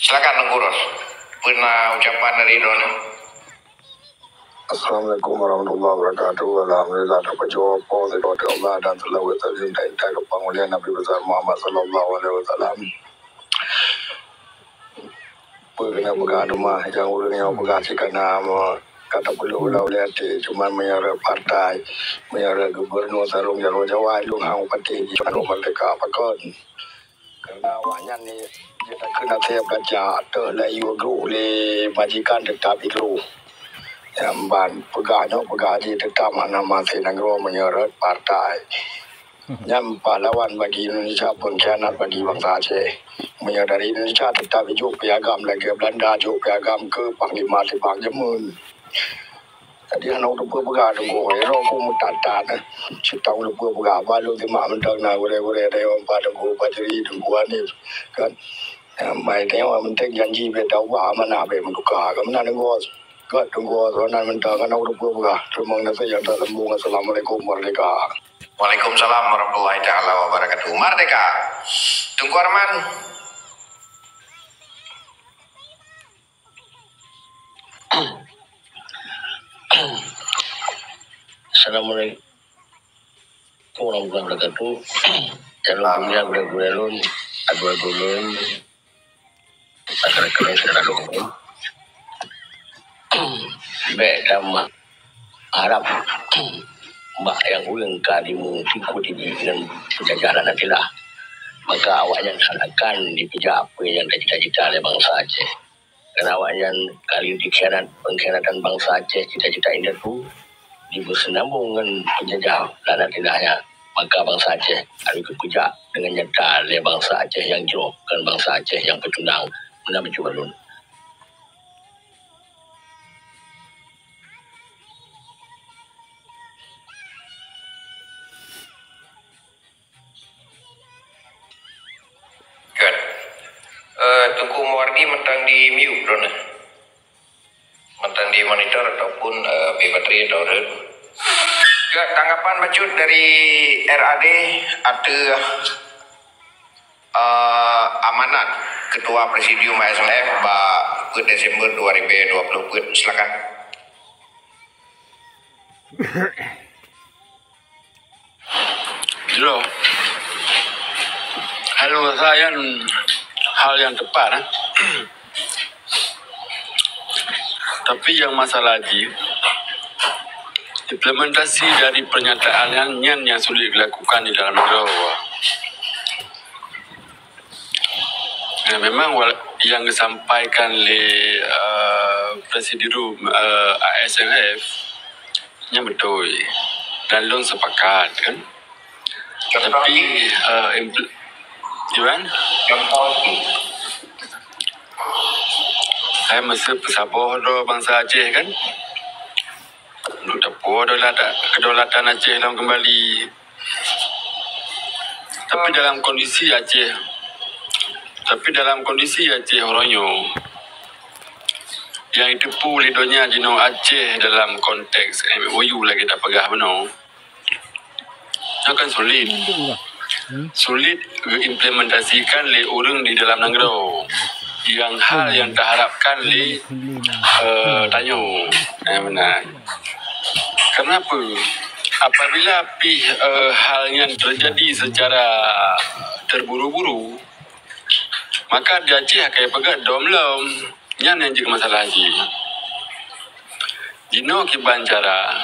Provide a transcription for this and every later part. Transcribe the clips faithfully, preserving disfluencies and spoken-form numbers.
Silakan Teungku Ros. Peue na ucapan dari droeneuh? Assalamualaikum warahmatullahi wabarakatuh. Alhamdulillah, tapajoh po sidroe Allah dan seulaweuet salim dan intai keu pangulian Nabi besar Muhammad sallallahu alaihi wasallam. Peue keuneuk peugah teuma nyang ureueng nyang peugah cit kana me-, ka tapeuleubeh ulèe até, cuman meunyoe rot partai, meunyoe rot gubernur sarong jaroe Jawa, lôn hana patéh jih, merdeka pakon. Karena awaknyan ni, jeuet takheun até kaca, teuh laju gruh lé majikan teutap i gruh. Nyang ban peugah nyoe peugah jih teutap hana maté nanggroe meunyoe rot partai. Nyan pahlawan bagi Indonesia, pengkhianat bagi bansa Aceh. Meunyoe dari Indonesia teutap jok piagam lagèe Belanda jok piagam keu panglima tibang jameun. Jadi hana teupeue peugah Teungku, iro ku meutat-tat. Sitang teupeue peugah, balu simak mantong na gurèe-gurèe dayong pa Teungku Fajri, Teungku Hanif, kan. Mai tengok penting janji bèk taubah, amanah bèk meutuka. Ka meunan Teungku, gèt Teungku, sonan mantong hana teupeue peugah. Teurimong kasih nyang teuk sambung. Assalamualaikum, merdeka. Waalaikumsalam warahmatullahi taala wabarakatuh. Merdeka. Teungku Arman. Assalamualaikum warahmatullahi wabarakatuh. Calon mulia gurèe-gurèe lôn, adoe-adoe lôn, masyarakat lôn secara umum. Bèk tameuharap bak nyang ureueng ka dimeusikut jih ngon peujajah laknatillah. Maka awaknyan hana akan jipeujak peue nyang tacita-cita lé bansa Aceh. Karena awaknyan ka lheueh dikhianat, pengkhianatan bansa Aceh, cita-cita indatu, jibeuseunambong ngon peujajah laknatillah nyan. Maka bansa Aceh harôh geupeujak deungon nyata lé bansa Aceh nyang jroh, kon bansa Aceh nyang peucundang. Meunan bacut lôn. Good. Eh, Teungku Muwardi mantong di mute droeneuh. Mantong di monitor ataupun, eh, bèk batri atau rhot. Good, tanggapan bacut dari R A D ateueh, eh, amanat Ketua Presidium A S L F bak peuet Desember dua ribu dua puluh peuet. Silakan. Jroh. Hal nyang, hal nyang teupat, eh. Tapi nyang masalah jih, implementasi dari pernyataan nyan, nyan nyang sulit dilakukan di dalam nanggroe. Ya, memang wal-, nyang geusampaikan lé, eh, Presidium, eh, A S L F nyan beutôi. Dan lôn sepakat, kan. Tapi, eh, impl-, Iwan? Hai, meuseu peusaboh droe bansa Aceh, kan? Untuk tapuwoe kedaulatan Aceh lom keumbali. Tapi dalam kondisi Aceh, tapi dalam kondisi Aceh uroe nyoe, nyang jiteupeue lé donya jinoe Aceh dalam konteks M O U lagèe tapeugah bunoe, nyan kan sulit. Sulit geuimplementasikan lé ureueng di dalam nanggroe. Nyang hal nyang taharapkan lé, eh, tanyoe. Eh, meunan. Kenapa? Apabila pih, eh, hal nyan teujadi secara terburu-buru, maka di Aceh akan peugah dom lom. Nyan nyang jeuet masalah jih. Jinoe kiban cara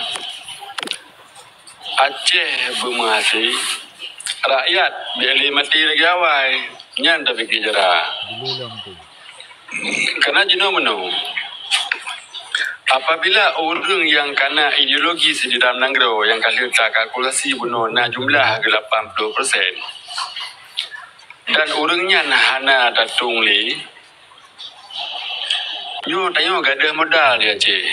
Aceh beumeuhasé, rakyat bèk lé maté lagèe awai. Nyan tapike cara. Karena jinoe meunoe, apabila ureueng nyang kana ideologis di dalam nanggroe nyang ka lheueh takalkulasi bunoe na jumlah geuh lapan ploh persen, dan ureueng nyan hana tatong lé, nyoe tanyoe gadôh modal di Aceh.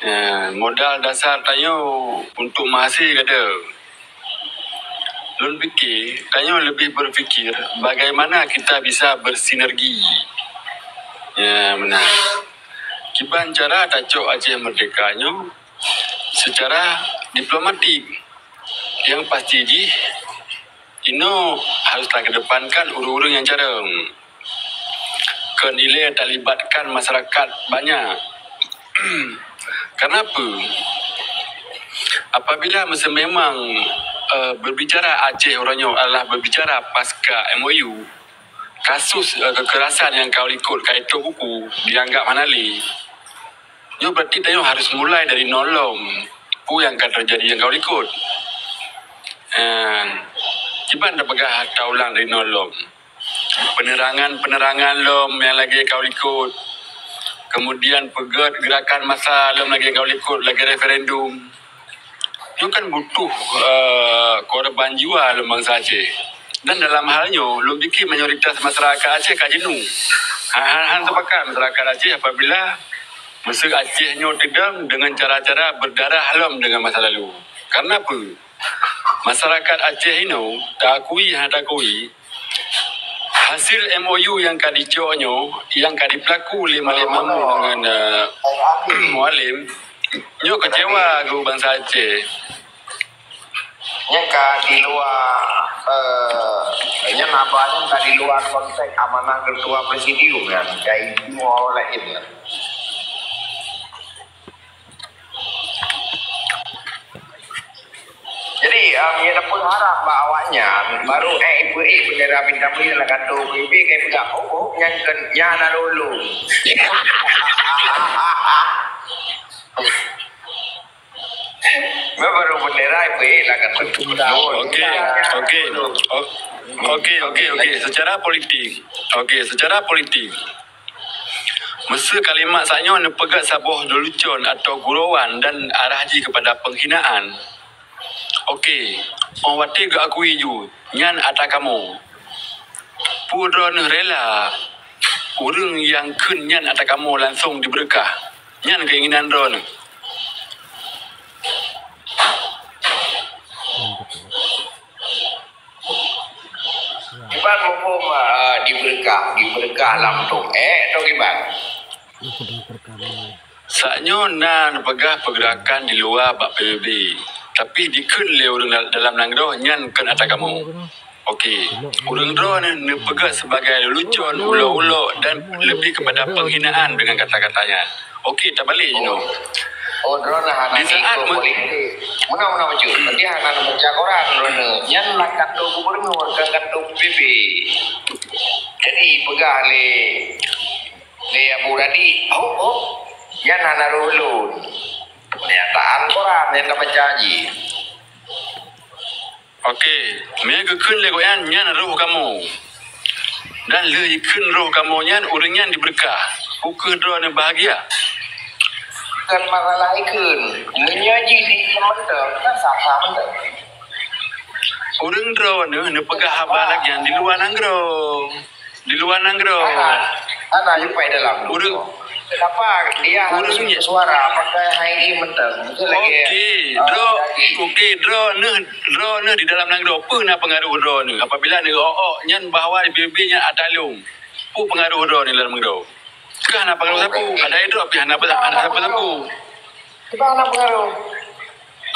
Ya, modal dasar tanyoe untuk meuhasé gadôh. Lôn pike, tanyoe leubeh berpikir bagaimana kita bisa bersinergi. Ya, meunan. Kiban cara tacok Aceh Merdeka nyoe secara diplomatik. Nyang pasti jih, inoe harus takedepankan ureueng-ureueng nyang carông. kon ilée talibatkan masyarakat banyak. Kenapa? Apabila meuseumemang, eh, berbicara Aceh uroe nyoe adalah berbicara pasca M O U, kasus, eh, kekerasan nyang ka likot ka itôp buku dianggap hana lé. Nyoe berarti tanyoe harus mulai dari nol lom. Peue nyang ka teujadi nyang ka likot? Eh, kiban tapeugah taulang dari nol lom. Penerangan-penerangan lom nyang lagée ka likot. Kemudian peugét gerakan massa lom lagée ka likot, lagée referendum. Nyoe kan butuh, eh, korban jiwa lom bansa Aceh. Dan dalam hal nyoe, lôn pikée mayoritas masyarakat Aceh ka jeuneuh. Han, han, han teupakat masyarakat Aceh apabila meuseu Aceh nyoe teudong deungon cara-cara berdarah lom deungon masa lalu. Karena peue? Masyarakat Aceh inoe, taakui hana taakui, hasil M O U nyang ka dicok nyoe, nyang ka dipeulaku lé Malik Mahmud ngon, eh, Mualem, nyoe keucewa keu bansa Aceh. Nyan ka di luar, eh, nyan haba nyan ka di luar konteks amanah ketua presidium nyan, ka isu laén nyan. Jadi, eh, nyang tapeuharap bak awaknyan, baru, eh, ipeuék bendera bintang bintang lam kantô P B B, ka ipeugah, "Oh, oh, nyan kon, nyan na ulôn." Memang baru bendera ipeuék lam kantô. Okey, okey. O-, okey, okey, okey. Secara politik. Okey, secara politik. Meuseu kalimat saat nyoe neupeugah saboh leulucon atau gurauan dan arah jih kepada penghinaan. Okey, 'oh watée geuakui ju, nyan ata kamoe. Peue droeneuh rela ureuëng nyang kheun nyan ata kamoe langsong dibeureukat? Nyan keinginan droeneuh. Kiban muphom, ah, dibeureukat, dibeureukat lam tông ék atau kiban? Saat nyoe na neupeugah pergerakan di luwa bak P B B, tapi dikheun lé ureuëng dal-, dalam nanggroe nyan kheun ata kamoe. Okey, ureuëng droeneuh neupeugah sebagai leulucon, ulok-ulok dan lebih kepada penghinaan dengan kata-kata nyan. Okey, tabalek jinoe. Oh, droeneuh hana ikut politik. Meunan, meunan bacut. Berarti hana neubaca koran droeneuh. Nyan lam kantô gubernur, kon kantô P B B. Jadi, peugah lé, lé Abu Radi, "Hop, hop, nyan hana roh lôn." Pernyataan koran nyang tabaca jih. Okey, meunyoe geukheun lé gobnyan, nyan roh kamoe. Dan lheueh jikheun roh kamoe nyan, ureuëng nyan dibeureukat. Peu kheueh droeneuh bahagia? Kon masalah jikheun. Meunyoe jih di mantong, kan sah-sah mantong. Ureuëng droeneuh neupeugah haba lagée nyan di luwa nanggroe. Di luwa nanggroe. Hana, hana sampai dalam. Ureuëng, kenapa dia harus bersuara? Apakah hari ini mentang? Mungkin lagi, okey, ah, droe, lagi. Okey, droeneuh, droeneuh di dalam nanggroe. Peue na pengaruh droeneuh? Apabila neuok-ok nyan bahwa P B B nyan ata lôn, peue pengaruh droeneuh dalam nanggroe? Kah na pengaruh sapeue? Ada droe pih hana, hana sapeue-sapeue. Kiban na pengaruh.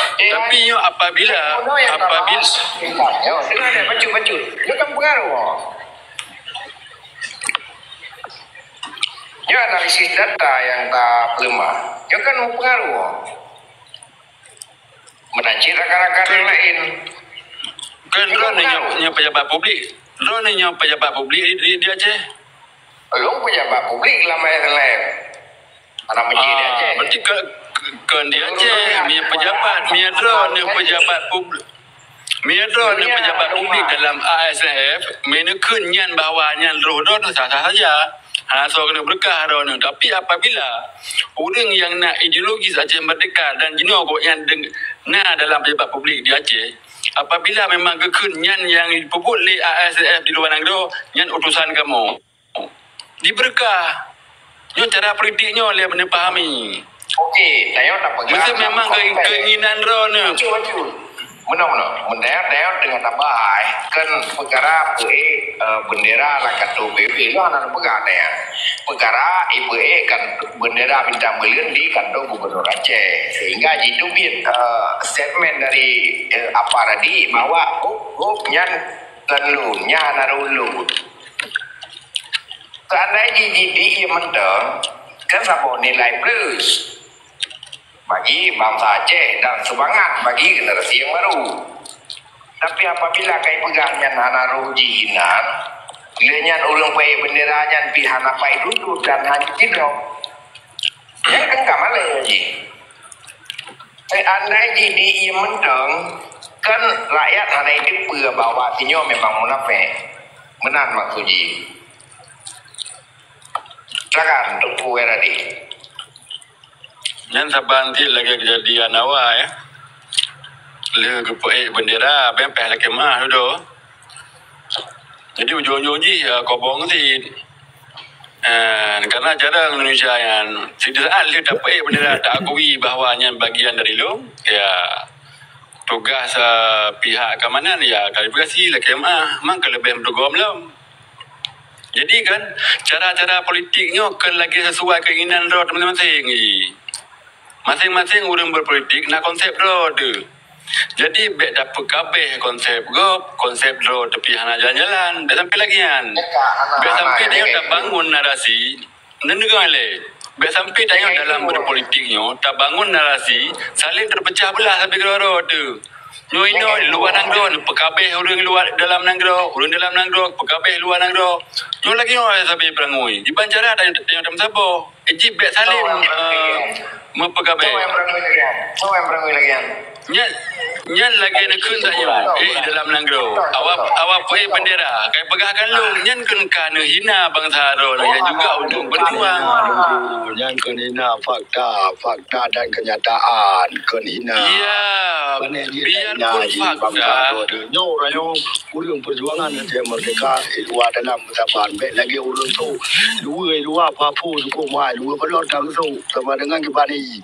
Tapi nyoe apabila, apabila, nyoe, dengar deh, bacut, bacut. Nyoe kan pengaruh. Nyoe analisis data nyang tapeuleumah. Nyoe kan pengaruh. Meunan cit rakan-rakan nyang laén. Kan droeneuh nyoe, nyoe pejabat publik. Droeneuh nyoe pejabat publik di, di, di Aceh. Lôn pejabat publik lam A S N L F. Anak masjid di Aceh. Berarti ke, ke, kon di Aceh, meunyoe pejabat, meunyoe droeneuh pejabat publik. Meunyoe droeneuh pejabat publik dalam A S N L F, meunyoe kheun nyan bahwa nyan roh droeneuh sah-sah saja. Hana soe keuneuk beureukat droeneuh. Tapi apabila ureuëng nyang na ideologis Aceh Merdeka dan jinoe gobnyan deng-, na dalam pejabat publik di Aceh, apabila memang geukheun nyan nyang peubuet lé A S N L F di luwa nanggroe, nyan utosan kamoe. Dibeureukat. Nyoe cara politik nyoe lé neupahami. Okey, tanyoe tapeugah. Meuseu memang keinginan droeneuh. Bacut, bacut. Meunoe, meunoe. Meunyoe tanyoe teungoh tabahas, kan peukara peuék, eh, bendera lam kantô P B B, nyoe hana neupeugah tanyoe. Peukara ipeuék kan bendera bintang buleuen di kantô gubernur Aceh. Sehingga jiteubiet, eh, statement dari, eh, Apa Radi bahwa hop, hop nyan kon lôn, nyan hana roh lôn. Kan Nilai jih di ie mantong kan saboh nilai plus bagi bansa Aceh dan seumangat bagi generasi nyang baru. Tapi apabila kai peugah nyan hana roh jih inan, lé nyan ureuëng peuék bendera nyan pih hana pai tuntut dan hana jidrob. Nyan kan ka malée jih. Seandai jih di ie mantong, kan rakyat hana jiteupeue bahwa sinyoe memang munafék. Meunan maksud jih. Silakan, Teungku Heradi. Nyan saban cit lagée keujadian awai, eh. Lheueh geupeuék bendera, beng péh lakée meuah dudoe. Jadi, ujong-ujong jih, eh, kobong cit. Eh, karena cara Indonesia nyan, setiap saat lheueh tapeuék bendera, taakui bahwa nyan bagian dari lôn, ya, tugas, eh, pihak keamanan, ya, klarifikasi, lakée meuah, mang keuleubeh meutugom lom. Jadi kan, cara-cara politik nyoe kan lagée sesuai keinginan droe masing-masing. Masing-masing ureuëng berpolitik na konsep droe teuh. Jadi, bék tapeukabeh konsep gob, konsep droe tapi hana jalan-jalan. Bék sampai lagée nyan. Bék sampai tanyoe tabangun narasi, neudeungoe lé. Bék sampai tanyoe dalam berpolitik nyoe tabangun narasi saling terpecah belah sabe keudroe-droe teuh. Nyoe inoe luwa nanggroe neupeukabeh ureuëng luwa dalam nanggroe, ureuëng dalam nanggroe peukabeh luwa nanggroe. Nyoe lagée nyoe sabe peurangui. Diban cara tanyoe, tanyoe tameusaboh. Iji bék saling, eh, meupeugabeh. Nyan, nyan lagée neukheun tanyoe, eh, dalam nanggroe. Awak, awak peuék bendera, kai peugah kan lôn, nyan kheun ka neuhina bansa droe, nyan juga untuk berjuang. Nyan kheun hina fakta, fakta dan kenyataan, kheun hina. Ya, biarpun fakta. Nyoe, nyoe, ureuëng perjuangan Aceh Merdeka, di luwa dalam saban, bék lagée ureuëng tu. Dua luwa papu cukup wai, dua keulot ka geusok sama dengan geuba ni.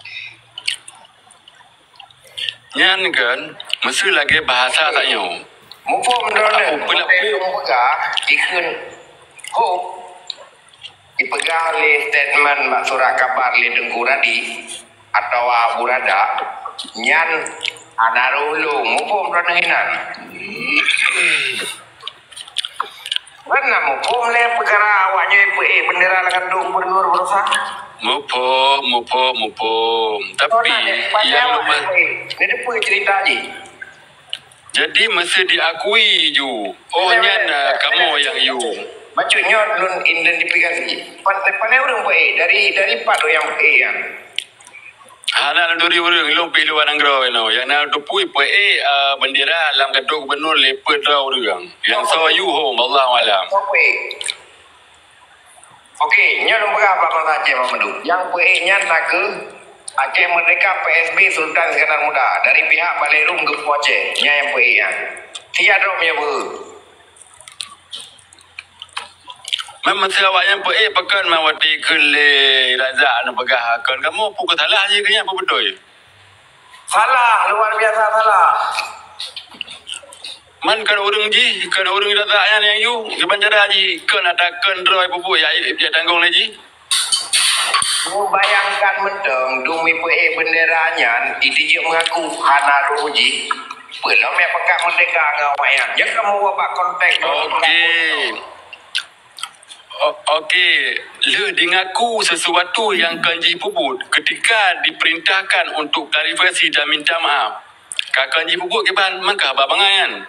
Nyan kan, meuseu lagée bahasa tanyoe. Muphom droeneuh, peulak peugah, dikheun, ho, dipeugah lé statement bak surat kabar lé Teungku Radi atawa Abu Rada, nyan hana roh lôn. Muphom droeneuh inan. Kan na muphom lé peukara awak nyoe peuék bendera lam kantô gubernur baroesa? Muphom, muphom, muphom. Tapi, nyang leubeh, neuteupeue cerita jih. Jadi, meuseu diakui ju. Oh, nyan, eh, kamoe nyang yue. Maksud nyoe lôn identifikasi. Pat, pat ureuëng peuék? Dari, dari pat ureuëng peuék nyan? Hana lôn turi ureuëng, lôn pih luwa nanggroe inoe. Nyang na lôn teupeue peuék, eh, bendera lam kantô gubernur lé peuet droe ureuëng. Nyang soe yue hom, Allahu alam. Oke, nyoe lôn peugah bak bansa Aceh banmandum. Nyang peuék nyan nakeuh Aceh Merdeka P S B Sultan Iskandar Muda dari pihak Balai Rum Geupeu Aceh. Nyan nyang peuék nyan. Siat droe meunyoe beu. Meumeusé awak nyan peuék pakon mawati kheun lé Razak neupeugah kon kamoe pukon salah jih keu nyan peubeutôi. Salah, luar biasa salah. Man kon ureuëng jih, kon ureuëng Razak nyan nyang yue, kiban cara jih kon ata kon droe peubuet ya, ya tanggong lé jih. Mubayangkan mantong dumi peuék bendera nyan, jijeuet meungaku hana roh jih. Peulom ya peugah merdeka ngon awak nyan. Jangan kamoe bak konteks. Oke. Oke, lheueh jingaku sesuatu nyang kon jih peubuet ketika diperintahkan untuk klarifikasi dan minta maaf. Ka kon jih peubuet kiban mangka haba bangai nyan.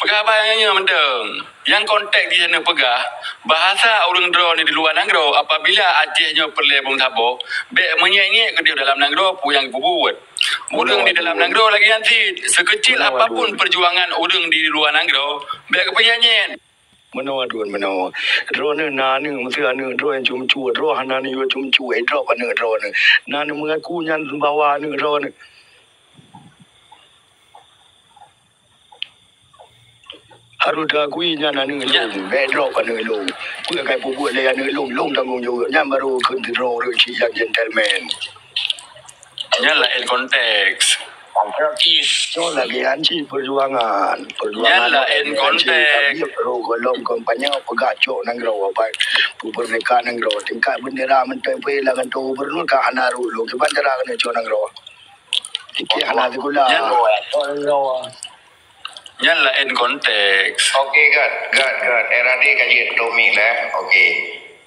Peugah haba nyang nyoe mantong. Nyang konteks jih neupeugah, bahasa ureuëng droe di luwa nanggroe apabila Aceh nyoe peureulée beumeusabo, bék meunyét-nyét keudeh dalam nanggroe peue nyang geupeubuet. Ureuëng di dalam nanggroe lagée nyan cit, seukeucil apapun perjuangan ureuëng di luwa nanggroe, bék geupeunyét-nyét. Meunoe duen meunoe. Droeneuh na aneuëk, meuseu aneuëk droe nyang cum-cum, droe hana aneuëk cum-cum, eh, droe aneuëk droeneuh. Na aneuëk meungaku nyan bahwa aneuëk droeneuh. Harôh teuakui nyan aneuëk lôn, bék droe aneuëk lôn. Peue kai peubuet lé aneuëk lôn, lôn tanggong jaweueb. Nyan barô kheun sidroe ureuëng cit nyang gentleman. Nyan laén konteks. Nyoe lagée nyan cit perjuangan. Perjuangan nyan laén konteks. Tapi roh gohlom kampanye peugah cok nanggroe, peumerdeka nanggroe. Tingkat bendera mantong pih lam kantô gubernur ka hana roh lôn. Kiban cara keuneuk cok nanggroe? Tikée hana sikula. Nyan laén konteks. Oke, good, good, good. R A D ka jeuet untuk mic lé. Oke.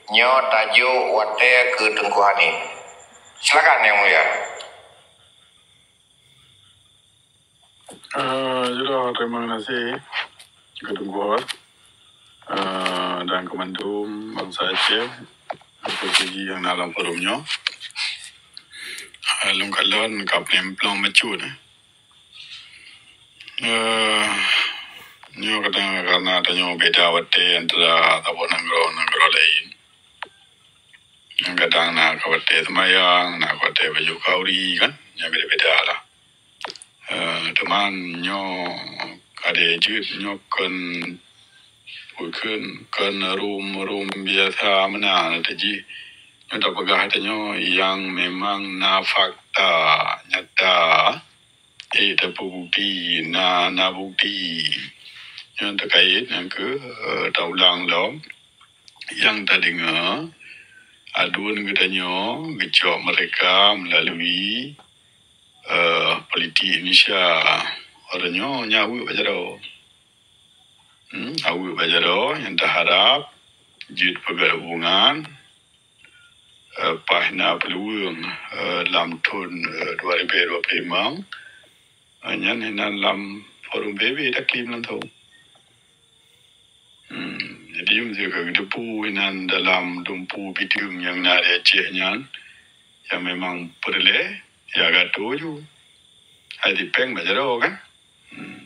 Nyoe tajuk watée keu Teungku Hanif. Silakan, Yang Mulia. Eh, jroh terima kasih keu Teungku Hot, eh, dan keu mandum bansa Aceh, peue-peue nyang na lam forum nyoe. Eh, lôn kalon ka peuleueng bacut, eh. Eh, nyoe kadang karena tanyoe beda watée antara saboh nanggroe ngon nanggroe laén. Nyang kadang na ka watée seumayang, na ka watée bacut khanduri kan, nyan beda-beda lah. Eh, teuma nyoe ka lheueh jeuet nyoe kon, bukon kon rum-rum biasa meunan teuh jih. Nyoe tapeugah tanyoe nyang memang na fakta nyata. Eh, tapeubukti, na, na bukti. Nyang teukait nyang keu, eh, taulang lom, nyang tadeungoe aduen geutanyoe geucok meureka meulalui, eh, politik Indonesia. Uroe nyoe nyan aweuek bak jaroe. Hmm, aweuek bak jaroe nyang taharab jeuet peugöt hubungan, eh, paih na peuluweueng, eh, lam thon, eh, dua ribèe dua ploh limong, eh, nyan hinan lam forum P B B taklém langsong. Hmm, jadi, meuseuka geuteupeue hinan dalam dumpeue bideueng nyang na di Aceh nyan, nyang memang peureulèe, ya gato ju. Hai sipéng bak jaroe kan? Hmm.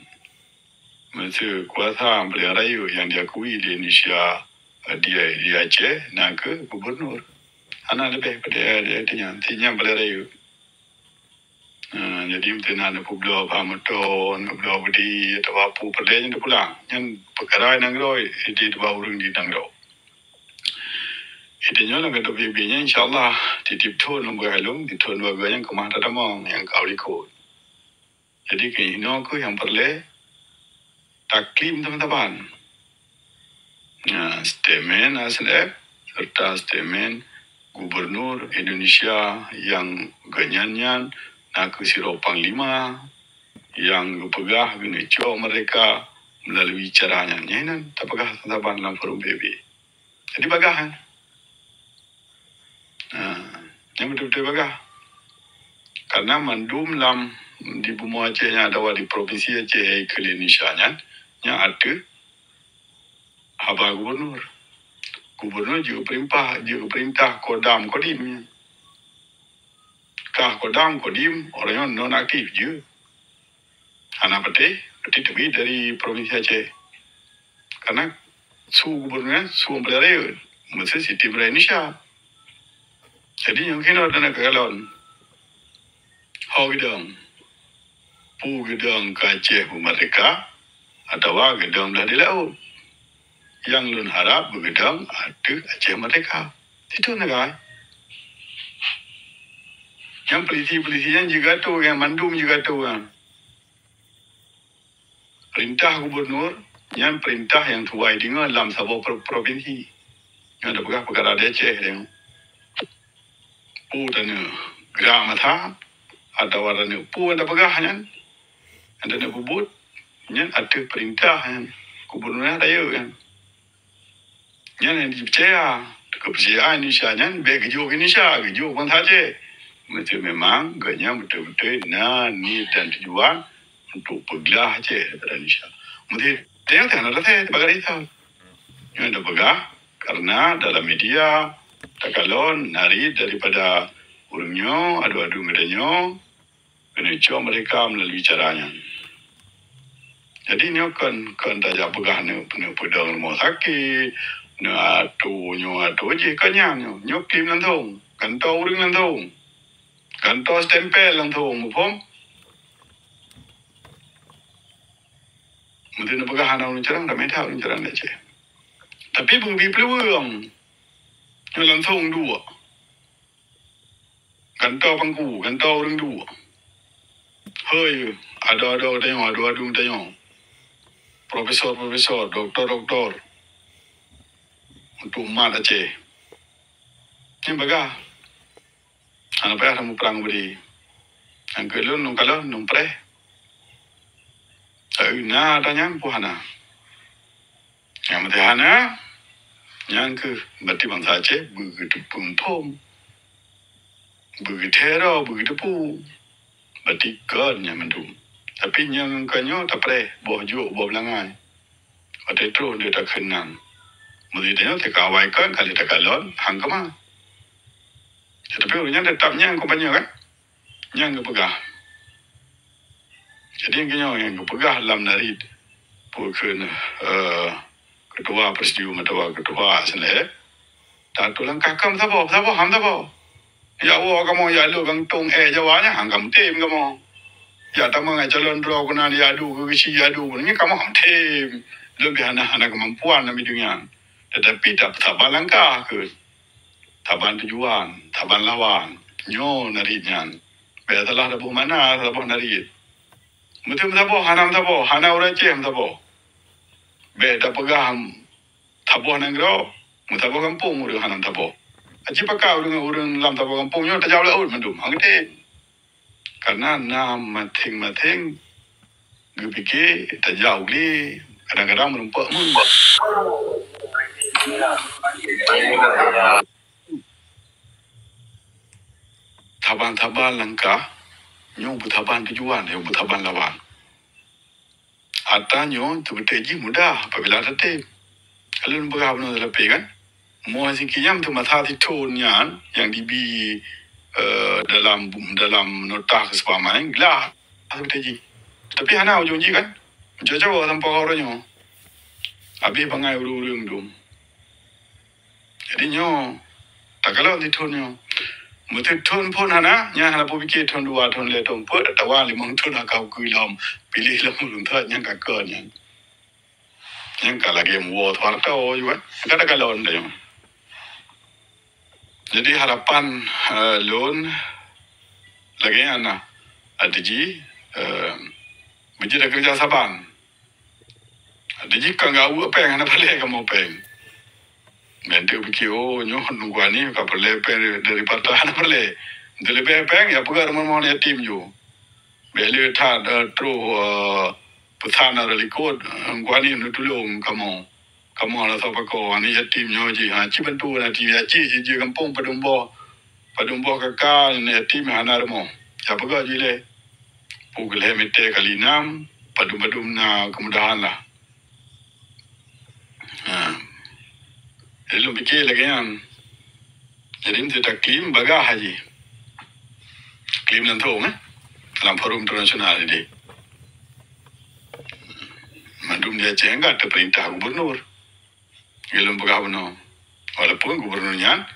Meuseu kuasa paléng rayeuk nyang diakui lé Indonesia, eh, di, di Aceh, na kheueh gubunur. Hana leubeh pada, eh, nyan, si nyan paléng rayeuk. Eh, jadi, meuseu na neupeubloe bak moto, neubloe beudi, atawa peue peureulèe nyan teupulang. Nyan peukara nanggroe, di, di bak ureueng di nanggroe. Di tanyoe lam gadoh P B B nyan, insya Allah, tiep-tiep thon lôn peugah lôn, di thon dua ribu nyan keumah tatamong nyang ka u likot. Jadi, keu inoe kheueh nyang peureulèe taklém teuma saban. Nah, statement A S N F serta statement Gubernur Indonesia nyang geuhnyan nyan na kheueh sidroe panglima nyang geupeugah geuneuk cok meurdeka meulalui cara nyan. Nyan inan tapeugah saban lam forum P B B. Jadi bagah, kan? Ha, nyan beutôi-beutôi bagah. Karena mandum lam di bumoe Aceh nyan atawa di Propinsi Aceh, hai keu Indonesia nyan, nyan ateueh haba gubernur. Gubernur jeuet geupeurintah, jeuet geupeurintah Kodam Kodim nyan. Kah Kodam Kodim, ureueng nyoe nonaktif jeuet. Hana patéh, patéh teubiet dari Propinsi Aceh. Karena su gubernur nyan, su paléng rayeuk, meuseuti meuraya Indonesia. Jadi, nyoe keunoe teunak kalon. Ho geudong. Peue geudong keu Aceh beumeurdeka, atawa geudong blah di laôt. Nyang lôn harab beugeudong ateueh Aceh meurdeka. Itu neugah. Nyang polisi-polisi nyan jigato, nyang mandum jigato nyan. Peurintah gubernur nyan peurintah nyang tuwai deungoe lam saboh pro-, propinsi. Nyan tapeugah peukara di Aceh deungoe. Peue taneuk grak masa atawa taneuk peue tapeugah nyan, nyang taneuk peubuet nyan ateueh peurintah nyan gubernur nyan rayeuk nyan. Nyan nyang jipeucaya. Keupeucayaan Indonesia nyan bèk geujok Indonesia, geujok bansa Aceh. Meuseu memang geuhnyan beutôi-beutôi na niet dan tujuan untuk peuglah Aceh daripada Indonesia. Meuseu teunyata hana teuntèe sibagai Islam. Nyoe tapeugah karena dalam media takalon narit daripada ureueng nyoe, adu-adu geutanyoe, keuneuk cok meurdeka meulalui cara nyan. Jadi, nyoe kon, kon tajak peugah neuk, neuk peudong rumoh sakét, neuk atoe nyoe atoe jih, kon nyan nyoe. Nyoe klém langsong, gantoe ureueng langsong, gantoe stempel langsong, muphom? Meuseu neupeugah hana ureueng carông, ramé that ureueng carông di Aceh. Tapi beubi peuluweueng, nyoe langsong duek. Gantoe pangku, gantoe ureueng duek. Hei, adu-adu tanyoe, adu-adu tanyoe. Profesor-profesor, doktor-doktor. Untuk umat Aceh. Nyan bagah. Hana payah tamuprang bri. Nyang keu lôn, lôn kalon, lôn preh. Tapi na ata nyan pun hana. Nyang meuteuhana, Nyan kheueh berarti bansa Aceh beugeuteupeue phom, beugeuteuroe, beugeuteupeue. Berarti kon nyan mandum. Tapi nyang kon nyoe tapreh, boh jok, boh beulangai. Watèe troh lé takheun nan. Meunyoe tanyoe teuka awai kon, ka lheueh takalon, han keumah. Tetapi ureueng nyan teutap nyang kompanye kan? Nyang geupeugah. Jadi, nyang geupeugah lam narit, peue kheun, eh, ketua presidium atawa ketua sendiri, tatulang kakam saboh, saboh, ham saboh. Ya Allah, kamoe ya lôn gantong eh Jawa nyan, han kamoe tem kamoe. Ya tamong eh calon droe keunan ya adu keu geusi ya adu keunan, nyan kamoe han tem. Leubeh hana, hana keumampuan lam bidang nyan. Tetapi tak saban langkah keu saban tujuan, saban lawan. Nyoe narit nyan. Bèk salah saboh makna, saboh narit. Meuteumeusaboh, hana meusaboh, hana ureueng Aceh meusaboh. Bèk tapeugah saboh nanggroe, meusaboh gampông ureueng hana meusaboh. Aci pakak ureueng, ureueng lam saboh gampông nyoe tajak u laôt mandum, han geutem. Karena na maséng-maséng geupike tajak u glé, kadang-kadang meurumpok mun. Saban-saban langkah nyoe beusaban tujuan, nyoe beusaban lawan. Atra nyoe teubeutôi jih mudah apabila tatem. Ka lôn peugah bunoe leupie kan, moe siki nyan teumasa sithon nyan nyang dibi, eh, dalam, dalam nota keuseupahaman glah teubeutôi jih. Tapi hana ujong jih kan. Meucoba sampoe ka uroe nyoe. Habéh bangai ureueng-ureueng dum. Jadi nyoe, takalon sithon nyoe. Meusithon phon hana, nyan hana peue pike thon dua, thon lhèe, thon peuet, atawa limong thon ka ukeue lom. Piléh lom ureueng thot nyang ka kon nyan. Nyang ka lagèe meuwoe Soeharto ju kan. Ka takalon tanyoe. Jadi harapan, eh, lôn lagèe nyan nah. Arti jih, eh, beujeuet takeureuja saban. Arti jih ka gaweuek péng, hana peureulèe kamoe péng. Meuntèk pike, oh, nyoe nunggu ani ka peureulèe péng dari partai, hana peureulèe. Teuleubèh péng, ya peugah rumoh-rumoh yatim ju. Bèk lé that, eh, troh, eh, peusan dari likot, eh, nunggu ani neutulông kamoe. Kamoe rasa pakoe, aneuk yatim nyoe jih. Ha, ci bantu aneuk yatim, ya ci jih gampông padum boh. Padum boh kaka aneuk yatim hana rumoh. Ya peugah jih lé. Peuet lhèe meter kali enam, padum-padum na keumudahan lah. Ha. Jadi lôn pike lagèe nyan. Jadi, meuseuti taklaim bagaih jih. Klaim langsông, eh, lam forum internasional jadi. Mandum di Aceh nyan ka teupeurintah gubernur. Lôn peugah bunoe. Walaupun gubernur nyan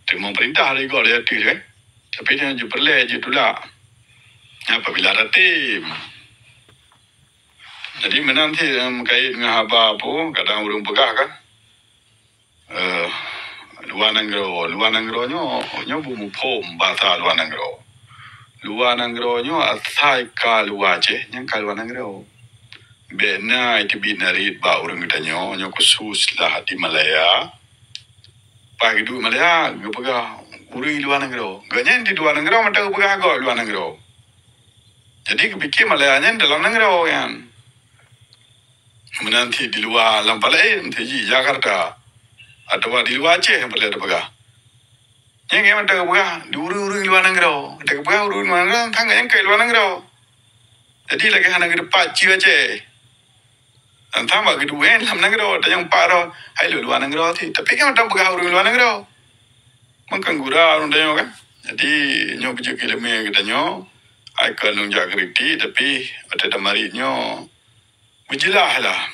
teurimong peurintah dari gob lé ateueh, kan. Tapi nyan jeuet peureulèe, jeuet tulak. Nyan apabila tatem. Jadi, meunan cit, em, kait ngon haba peue, kadang ureueng peugah kan. Eh, luwa nanggroe, luwa nanggroe nyoe, nyoe beumuphom basa luwa nanggroe. Luwa nanggroe nyoe asai ka luwa Aceh, nyan ka luwa nanggroe. Bèk na iteubiet narit bak ureueng geutanyoe, nyoe khusus lah di Malaya. Pas geuduek Malaya, geupeugah ureueng luwa nanggroe. Gobnyan di luwa nanggroe mantong geupeugah gob luwa nanggroe. Jadi geupike Malaya nyan dalam nanggroe nyan. Meunan cit di luwa lam paleng, cit jih Jakarta. Atawa di luwa Aceh, nyang peureulèe tapeugah. Nyan nyan mantong geupeugah di ureueng-ureueng luwa nanggroe. Geupeugah ureueng luwa nanggroe, tang nyan keu luwa nanggroe. Jadi lagèe hana geuteupue cue Aceh. Tang bak geuduek lam nanggroe, tanyong pat roh, hai lôn luwa nanggroe cit. Tapi kan mantong peugah ureueng luwa nanggroe. Meukeunong gura ureueng tanyoe kan. Jadi, nyoe beujeuet keu ileumèe geutanyoe, hai kon lôn jak kritik, tapi watèe tamarit nyoe, beujeulaih lah.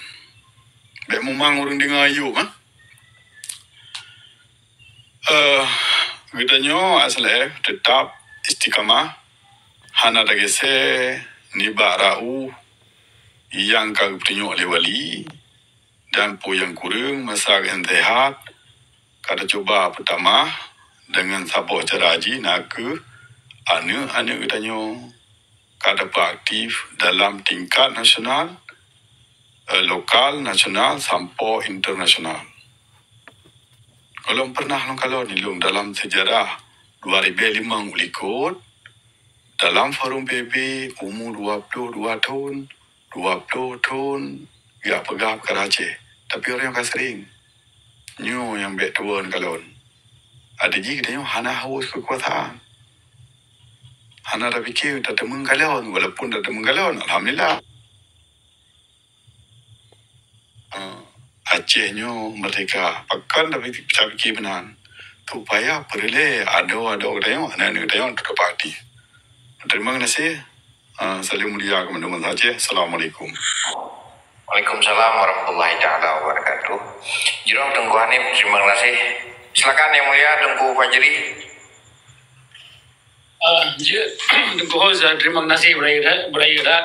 Bèk mumang ureueng deungö ayub, ha? Eh, geutanyoe asleh teutap istiqamah, hana tageuseue nibak raôh nyang ka geupeutunyok lé wali, dan peue nyang kureueng masa geuh seuhat, ka teucuba peutamah deungon saboh cara jih, na kheueh aneuk-aneuk geutanyoe ka teupeuaktif dalam tingkat nasional, eh, lokal, nasional, sampoe internasional. Ulôn pernah lôn kalon ilôn dalam seujarah dua ribèe limong u likot, dalam forum P B B umu dua ploh dua thon, dua ploh thon, geujak peugah peukara Aceh. Tapi ureueng ka sering. Nyoe nyang bèk tuwö kalon. Adak jih geutanyoe hana haus keukuasaan. Hana tapike tateumeung kalon, walaupun tateumeung kalon, alhamdulillah. Ah, Aceh nyoe merdeka, pakon tapi tapike meunan. Supaya peureulèe adoe-adoe geutanyoe, aneuk-aneuk geutanyoe tutoe pati. Terima kasih. Ah, salam mulia keu mandum bansa Aceh. Assalamualaikum. Waalaikumsalam warahmatullahi taala wabarakatuh. Jroh Teungku Hanif, terima kasih. Silakan Yang Mulia Teungku Fajri. Ah, jeuet, Teungku Host, ah, terima kasih beuraya that, beuraya that.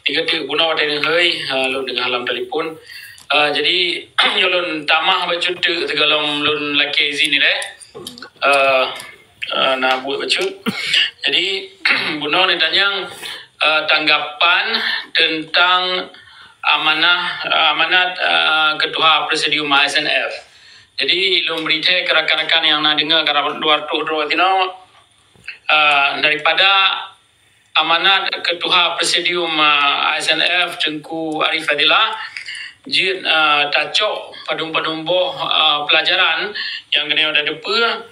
Tiga teuk bunoe watèe nyoe, ah, lôn deungö lam telepon. Ah, jadi, nyoe lôn tamah bacut teuk sigohlom lôn lakèe izin ilèe. Ah, ah, na buet bacut. Jadi, bunoe neutanyong, ah, tanggapan tentang amanah, ah, amanat, ah, Ketua Presidium A S N F. Jadi, lôn bri thèe keu rakan-rakan nyang na deungö, ka dua reutôh droe sinoe, ah, daripada amanat Ketua Presidium, ah, A S N F Teungku Arif Fadillah jeuet, ah, tacok padum-padum boh, ah, peulajaran nyang keuneuk tateupeue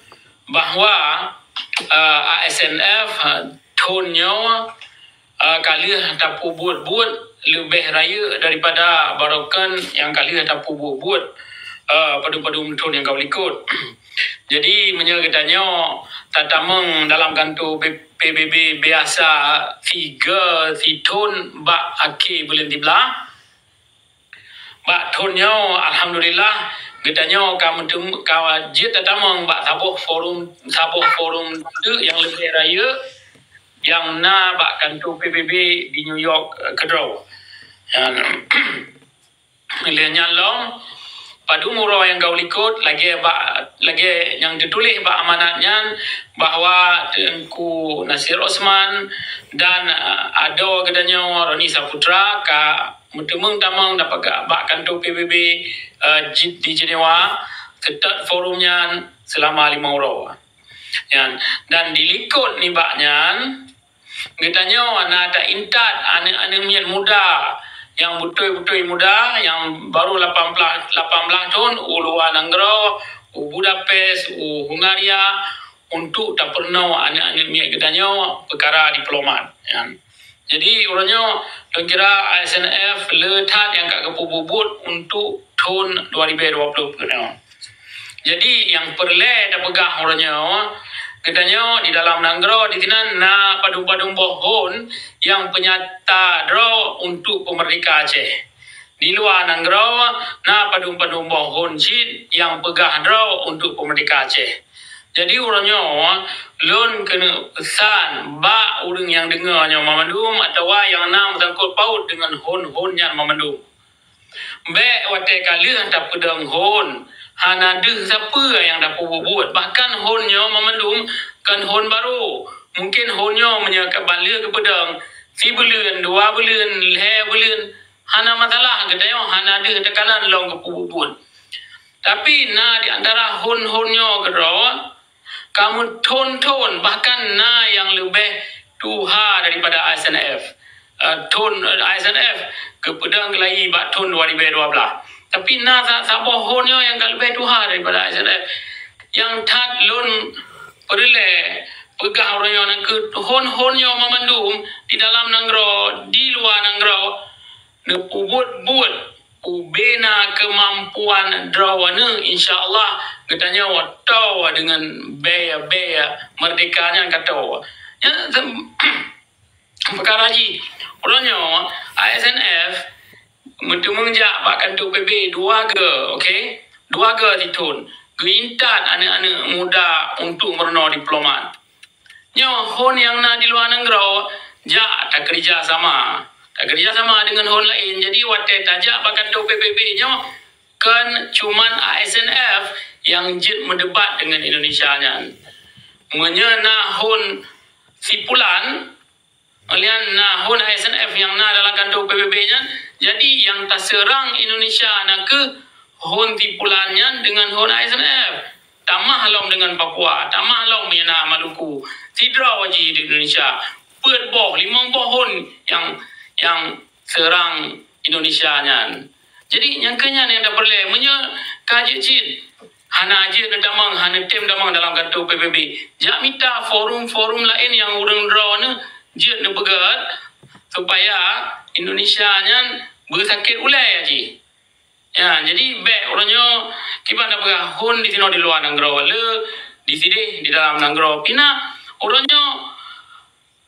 bahwa, ah, A S N F, ah, thon nyoe, ah, ka lheueh tapeubuet-buet leubeh rayeuk daripada baroekon nyang ka lheueh tapeubuet-buet, ah, padum-padum thon nyang ka likot. Jadi, meunyoe geutanyoe tatamong dalam kantô P-, P B B biasa tiga sithon bak akhé buleuen siblaih, bak thon nyoe, alhamdulillah, geutanyoe ka meuteum-, ka jeuet tatamong bak saboh forum, saboh forum teuk nyang leubeh rayeuk nyang na bak kantô P B B di New York, eh, keudroe. Nyan, lheueh nyan lom, padum uroe nyang ka likot, lagèe bak, lagèe nyang teutuléh bak amanat nyan, bahwa Teungku Nasir Osman dan, eh, adoe geutanyoe Roni Saputra ka meuteumèe tamong dapat bak kantô P B B, eh, di Jenewa, seutôt forum nyan seulama limong uroe. Nyan, dan di likot nibak nyan, geutanyoe na taintat aneuk-aneuk miet muda nyang beutôi-beutôi muda, nyang baru lapan belas, lapan belas thon, u luwa nanggroe, u Budapest, u Hungaria, untuk tapeurunoe aneuk-aneuk miet geutanyoe peukara diplomat. Nyan. Jadi, uroe nyoe, lôn kira A S N F le that nyang ka geupeubuet-buet untuk thon dua ribu dua puluh peuet nyoe. Jadi, nyang peureulèe tapeugah uroe nyoe, geutanyoe di dalam nanggroe disinan na padum-padum boh hon nyang peunyata droe untuk peumeurdeka Aceh. Di luwa nanggroe na padum-padum boh hon cit nyang peugah droe untuk peumeurdeka Aceh. Jadi, uroe nyoe, lôn keuneuk peusan bak ureueng nyang deungö nyoe banmandum atawa nyang na meusangkot paut deungon hon-hon nyan banmandum. Bèk watèe ka lheueh tapeudong hon, hana deuh sapeue nyang tapeubuet-buet. Bahkan hon nyoe banmandum kon hon barô. Mungken hon nyoe meunyoe ka ban lheueh geupeudong, sibuleuen, dua buleuen, lhèe buleuen, hana masalah, geutanyoe hana deuh teukalon lom geupeubuet-buet. Tapi na di antara hon-hon nyoe keudroe, ka meuthon-thon, bahkan na nyang leubeh tuha daripada A S N F. Eh, thon, eh, A S N F geupeudong geulayi bak thon dua ribu dua belas. Tapi na sa-, saboh hon nyoe nyang ka leubeh tuha daripada A S N F. Nyang that lôn peureulèe peugah uroe nyoe nakeuh hon-hon nyoe banmandum di dalam nanggroe, di luwa nanggroe, neupeubuet-buet ubena keumampuan droeneuh, insya Allah geutanyoe toe deungon bèe-bèe meurdeka nyan ka toe. Nyan, peukara jih, uroe nyoe A S N F meuteumèe jak bak kantô P B dua goe, oke? Dua goe sithon. Geuintat aneuk-aneuk muda untuk meurunoe diplomat. Nyoe hon nyang na di luwa nanggroe, jak takeurija sama. Takeurija sama deungon hon laén. Jadi, watèe tajak bak kantô P B B nyoe, kon cuman A S N F nyang jeuet meudebat deungon Indonesia nyan. Meunyoe na hon sipulan, nyan na hon A S N F nyang na dalam kantô P B B nyan, jadi nyang taseurang Indonesia nakeuh hon sipulan nyan deungon hon A S N F. Tamah lom deungon Papua, tamah lom Myanmar, Maluku. Sidroe jih di Indonesia. Peuet boh, limong boh hon nyang, nyang seurang Indonesia nyan. Jadi, nyang keu nyan nyang tapeureulèe. Meunyoe Ka jeuet cit, hana jeuet neutamong, hana tem tamong dalam kanto P B B. Jak mita forum-forum laén nyang ureuëng droeneuh jeuet neupeugét supaya Indonesia nyan beusakét ulée jih. Ya, jadi bék uroe nyoe kiban na peugah hon di sinoe di luwa nanggroe le, di sideh di dalam nanggroe pina. Uroe nyoe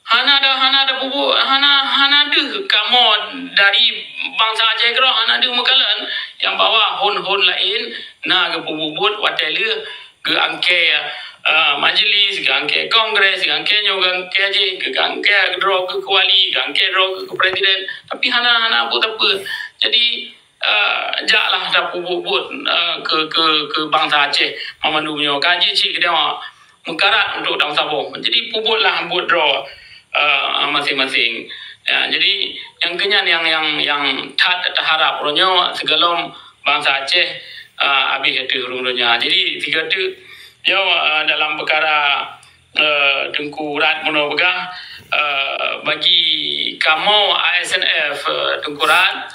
hana ada, hana ada bubu, hana, hana deuh kamoe dari bansa Aceh keudroe hana deuh meukalon nyang bahwa hon-hon laén na geupeububuet watée lheueh geuangkée, eh, majlis, geuangkée kongres, geuangkée nyoe, geuangkée jih, geuangkée droe keu kuali, geuangkée droe keu presiden. Tapi hana, hana buet sapeue. Jadi, eh, jaklah tapeubuet-buet, eh, keu, keu, keu bansa Aceh mandum nyoe. Ka jeuet cit keudroe meukarat untuk tasaboh. Jadi peubuetlah buet droe, eh, masing-masing. Ya, jadi nyang keunyan nyang, nyang, nyang that taharab uroe nyoe sigohlom bansa Aceh, eh, habéh ateueh ureuëng donya. Jadi sigoe teuk nyoe, eh, dalam peukara eh, Teungku Rat bunoe peugah, eh, bagi kamoe A S N F, eh, Teungku Rat,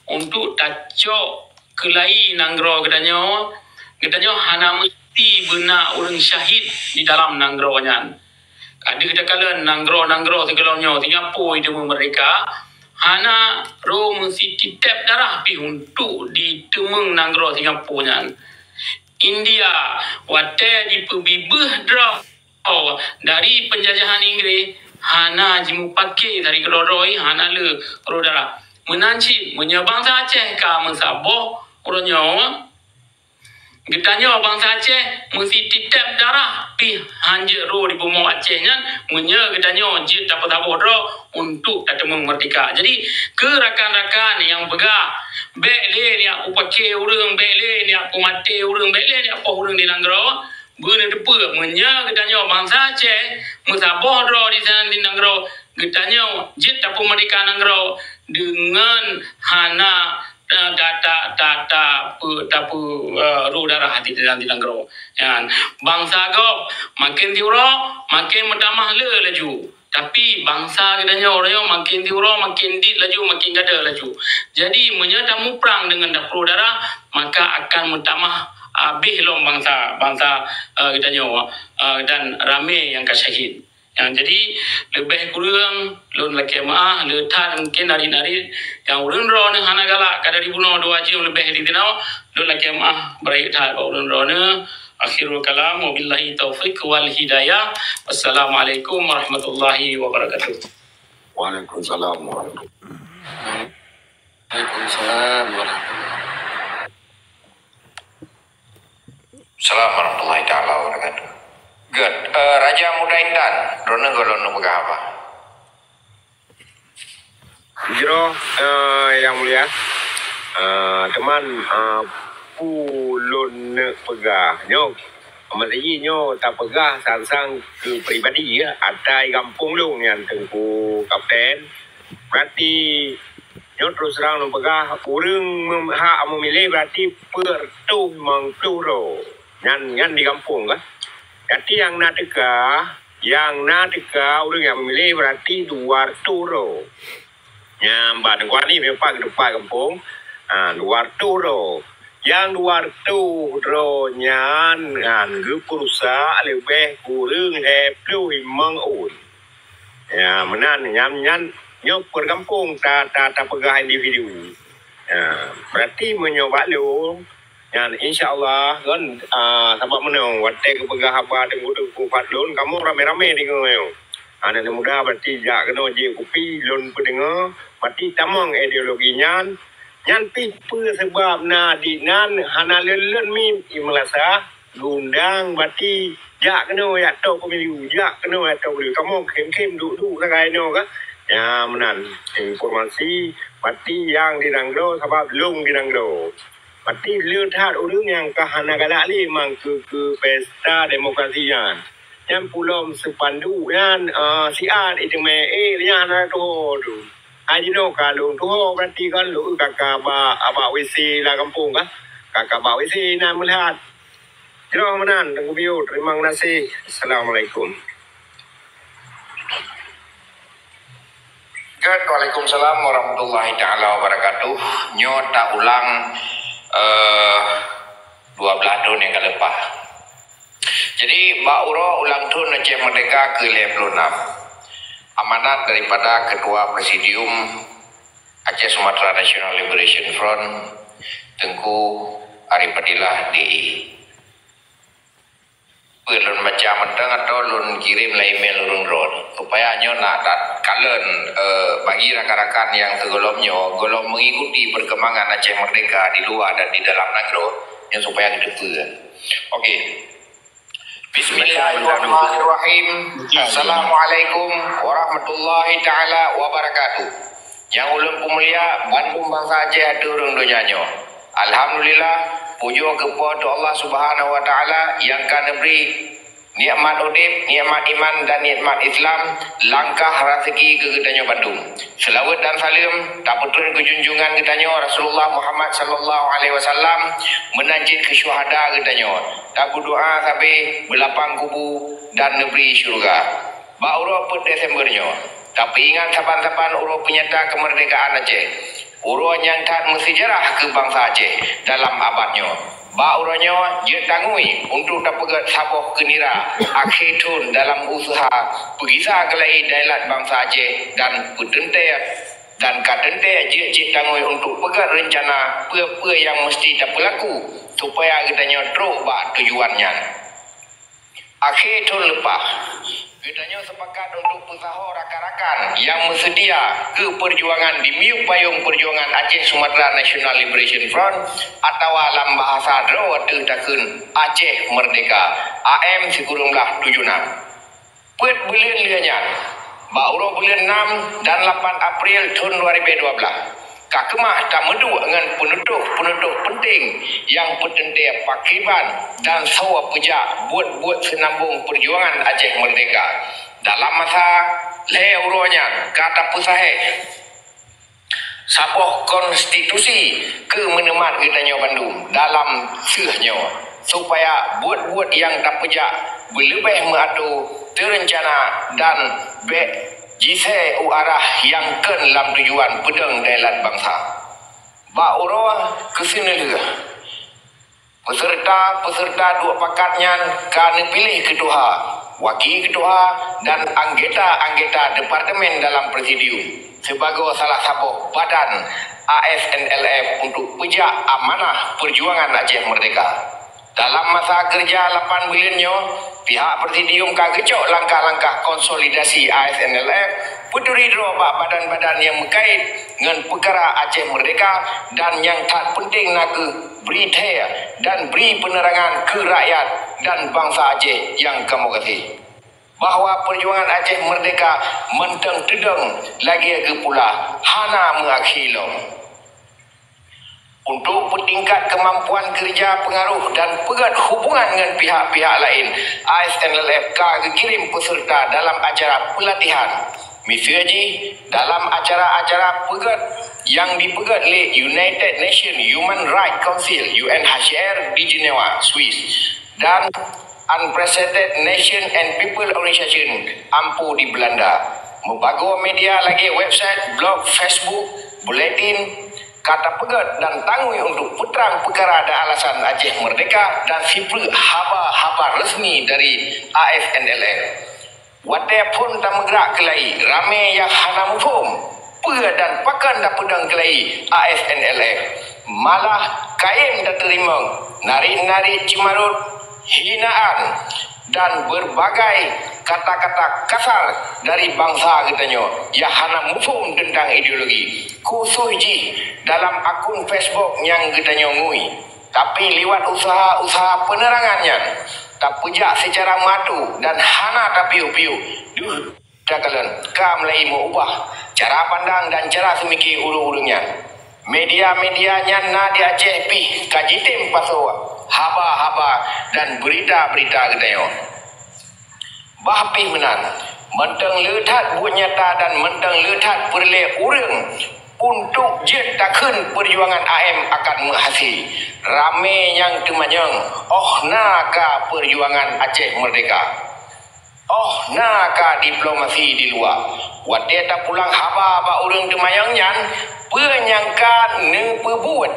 untuk tacok keulai nanggroe geutanyoe, geutanyoe hana meusti beuna ureuëng syahid di dalam nanggroe nyan. Ka deuh takalon nanggroe-nanggroe sigohlom nyoe Singapura jiteumé meurdeka, hana ro meusti titeb darah pih untuk jiteumé nanggroe Singapura nyan. India, watée jipeubibeuh droe dari penjajahan Inggris, hana jimupaké dari keudroe-droe, hana le ro darah. Meunan cit, meunyoe bansa Aceh ka meusaboh uroe nyoe, geutanyoe bansa Aceh meusti titeb darah pih hanjeuet ro di bumoe Aceh nyan, meunyoe geutanyoe jeuet tapeusaboh droe untuk tateumé meurdeka. Jadi, keu rakan-rakan nyang peugah, bék le neujak peupaké ureuëng, bék le neujak peumaté ureuëng, bék le neujak poh ureuëng di nanggroe, beuneuteupeue, meunyoe geutanyoe bansa Aceh meusaboh droe di sinan di nanggroe, geutanyoe jeuet tapeumeurdeka nanggroe deungon hana, eh, ta, ta, ta, ta, peu, tapeu, eh, ro darah di sinan di nanggroe. Nyan, bansa gob makin tiuroe, makin meutamah le laju. Tapi bansa geutanyoe uroe nyoe makin tiuroe, makin dit laju, makin gadôh laju. Jadi, meunyoe tamuprang deungon tapeu ro darah, maka akan meutamah habéh lom bansa, bansa, eh, geutanyoe, eh, dan ramé nyang ka syahid. Nyang jadi, leubeh kureueng lôn lakée meuáh, le that mungken narit-narit nyang ureuëng droeneuh hana galak ka dari bunoe dua jeuem leubeh di tinoe, lôn lakée meuáh beurayeuk that bak ureuëng droeneuh. Akhirul kalam, wabillahi taufiq wal hidayah. Wassalamualaikum warahmatullahi wabarakatuh. Waalaikumsalam warahmatullahi. Waalaikumsalam warahmatullahi. Salam warahmatullahi taala wabarakatuh. Good. Eh, Raja Muda Intan, droeneuh gohlom neupeugah haba. Jroh, eh, Yang Mulia, eh, teuma, eh, peue lôn neuk peugah nyoe, meuseuti nyoe tapeugah sang-sang keu pribadi, ya, ata i gampông lôn nyan Teungku Kapten. Berarti nyoe terus terang lôn peugah, ureuëng mem-, hak meumiléh berarti peuet reutôh limong ploh droe. Nyan, nyan di gampông kah? Berarti nyang na teuka, nyang na teuka ureuëng nyang meumiléh berarti dua reutôh droe. Nyan bak Teungku Ani meupat keutupat gampông, ha, dua reutôh droe. Nyang dua reutôh droe nyan, nyan geupeurusak leubeh kureueng lhée ploh limong ôn. Ya, meunan, nyan, nyan nyoe peuet gampông ta, ta, tapeugah individu. Ya, berarti meunyoe bak lôn, nyan insya Allah kan, ah, sabab meunoe watée geupeugah haba teungku-teungku pat lôn, kamoe ramé-ramé deungoe nyoe. Aneuk muda berarti jak keunoe jeuet kupi, lôn peudeungoe, berarti tamong ideologi nyan, nyan pih peue sabab na di nan hana lôn-lôn mi i meulasah, geuundang berarti jak keunoe jak toh pemilu, jak keunoe jak toh pemilu. Kamoe khém-khém duek-duek sagai nyoe kah? Ya, meunan. Informasi, berarti nyang di nanggroe sabab lôn di nanggroe. Berarti le that ureuëng nyang ka hana galak lé mang keu, keu pesta demokrasi nyan. Nyan pulom seupanduk nyan, ah, siat iteumé, eh, nyan hana tuho tu. Hai jinoe ka lôn tuho berarti kan lôn ka, ka bak, bak W C lam gampông kah? Ka, ka bak W C na meulihat. Jroh meunan, Teungku Biu. Terima kasih. Assalamualaikum. Good. Waalaikumsalam warahmatullahi taala wabarakatuh. Nyoe ta ulang, eh, dua belas thon nyang ka leupah. Jadi, bak uroe ulang thon Aceh Merdeka keu lhèe ploh nam, amanat daripada Ketua Presidium Aceh Sumatra National Liberation Front, Teungku Arifadillah D E. Peue lôn baca mantong atau lôn kirim lam email ureueng droe, supaya nyoe na takalon, eh, bagi rakan-rakan nyang sigohlom nyoe, gohlom mengikuti perkembangan Aceh Merdeka di luwa dan di dalam nanggroe, nyoe supaya geuteupeue. Oke. Bismillahirrahmanirrahim. Assalamualaikum warahmatullahi taala wabarakatuh. Nyang ulôn peumulia bandum bansa Aceh ateueh rhueng donya nyoe. Alhamdulillah, pujoe keu Po teu Allah Subhanahu wa Taala nyang ka neubri nikmat udeb, nikmat iman dan nikmat Islam, langkah raseuki keu geutanyoe bandum. Seulaweuet dan saleuem tapeutreun keu junjungan geutanyoe Rasulullah Muhammad sallallahu alaihi wasallam, meunan cit keu syuhada geutanyoe, tapeudoa sabe beulapang kubu dan neubri syeuruga. Bak uroe peuet Desember nyoe, tapeuingat saban-saban uroe peunyata keumeurdekaan Aceh. Uroe nyang that meusejarah keu bansa Aceh dalam abad nyoe. Bak uroe nyoe jeuet tangui untuk tapeugét saboh keunira akhé thon dalam useuha peugisa keulayi dailat bansa Aceh dan peuteuntée dan ka teuntée jeuet cit tangui untuk peugét reuncana peue-peue nyang meuseuti tapeulaku supaya geutanyoe trok bak tujuan nyan. Akhé thon leupah, geutanyoe seupakat untuk peusaho rakan-rakan nyang meuseutia keu peujuangan di miyueb payong peujuangan Aceh Sumatra National Liberation Front atawa lam bahasa droe ateueh takheun Aceh Merdeka, A M sikureueng blaih tujoh nam. Peuet buleuen lheueh nyan, bak uroe buleuen nam dan lapan April thon dua ribèe dua blaih, ka keumah tameuduek ngon peunutôh-peunutôh peunteng nyang peuteuntée pakriban dan soe peujak buet-buet seunambong peujuangan Aceh Merdeka. Dalam masa lhèe uroe nyan ka tapeusahéh saboh konstitusi keu meuneumat geutanyoe bandum dalam seueh nyoe, supaya buet-buet nyang tapeujak beuleubeh meuato, teureuncana dan bèk jisé u arah nyang kheun lam tujuan peudong dailat bansa. Bak uroe keuseuneulheueh, peuseureuta-peuseureuta duek pakat nyan ka neupiléh keutuha, waki keutuha, dan anggota-anggota departemen dalam presidium sibagoe salah saboh badan A S N L F untuk peujak amanah peujuangan Aceh Merdeka. Dalam masa keureuja lapan buleuen nyoe, pihak presidium ka geucok langkah-langkah konsolidasi A S N L F peuturi droe bak badan-badan nyang meukait ngon peukara Aceh Merdeka dan nyang that peunteng na kheueh bri thèe dan bri peuneurangan keu rakyat dan bansa Aceh nyang kamoe gaséh, bahwa peujuangan Aceh Merdeka mantong teudong lagèe geupula, hana meuakhé lom. Untuk peutingkat keumampuan keureuja peungaroh dan peugét hubungan ngon pihak-pihak laén, A S N L F ka geukirém peuseureuta dalam acara peulatihan. Miseue jih, dalam acara-acara peugét nyang dipeugét lé United Nations Human Rights Council, U N H R, di Jenewa, Swiss, dan Unrepresented Nation and People Organization, ampu, di Belanda. Meubagoe media lagèe website, blog, Facebook, buletin, ka tapeugét dan tangui untuk peutrang peukara dan alasan Aceh Merdeka dan sipreuk haba-haba resmi dari A S N L F. Watèe phon tameugrak keulayi, ramé nyang hana muphom peue dan pakon tapeudong keulayi A S N L F, malah kayém tateurimong narit-narit ceumarot, hinaan, dan beurbagai kata-kata kasar dari bansa geutanyoe nyang hana muphom teuntang ideologi, khusos jih dalam akun Facebook nyang geutanyoe ngui. Tapi liwat useuha-useuha peunerangan nyan, tapeujak seucara meuato dan hana tapiôh-piôh deuh takalon ka mulai meuubah cara pandang dan cara seumike ureuëng-ureuëng nyan. Media-media nyan na di Aceh pih ka jitem pasoe haba-haba dan beurita-beurita geutanyoe. Bah pih meunan, mantong le that buet nyata dan mantong le that peureulée ureuëng untuk jeuet takheun peujuangan A M akan meuhase. Ramé nyang teumanyong, oh na ka peujuangan Aceh Merdeka? Oh na ka diplomasi di luwa? Watée tapulang haba bak ureuëng teumanyong nyan, peue nyang ka neupeubuet?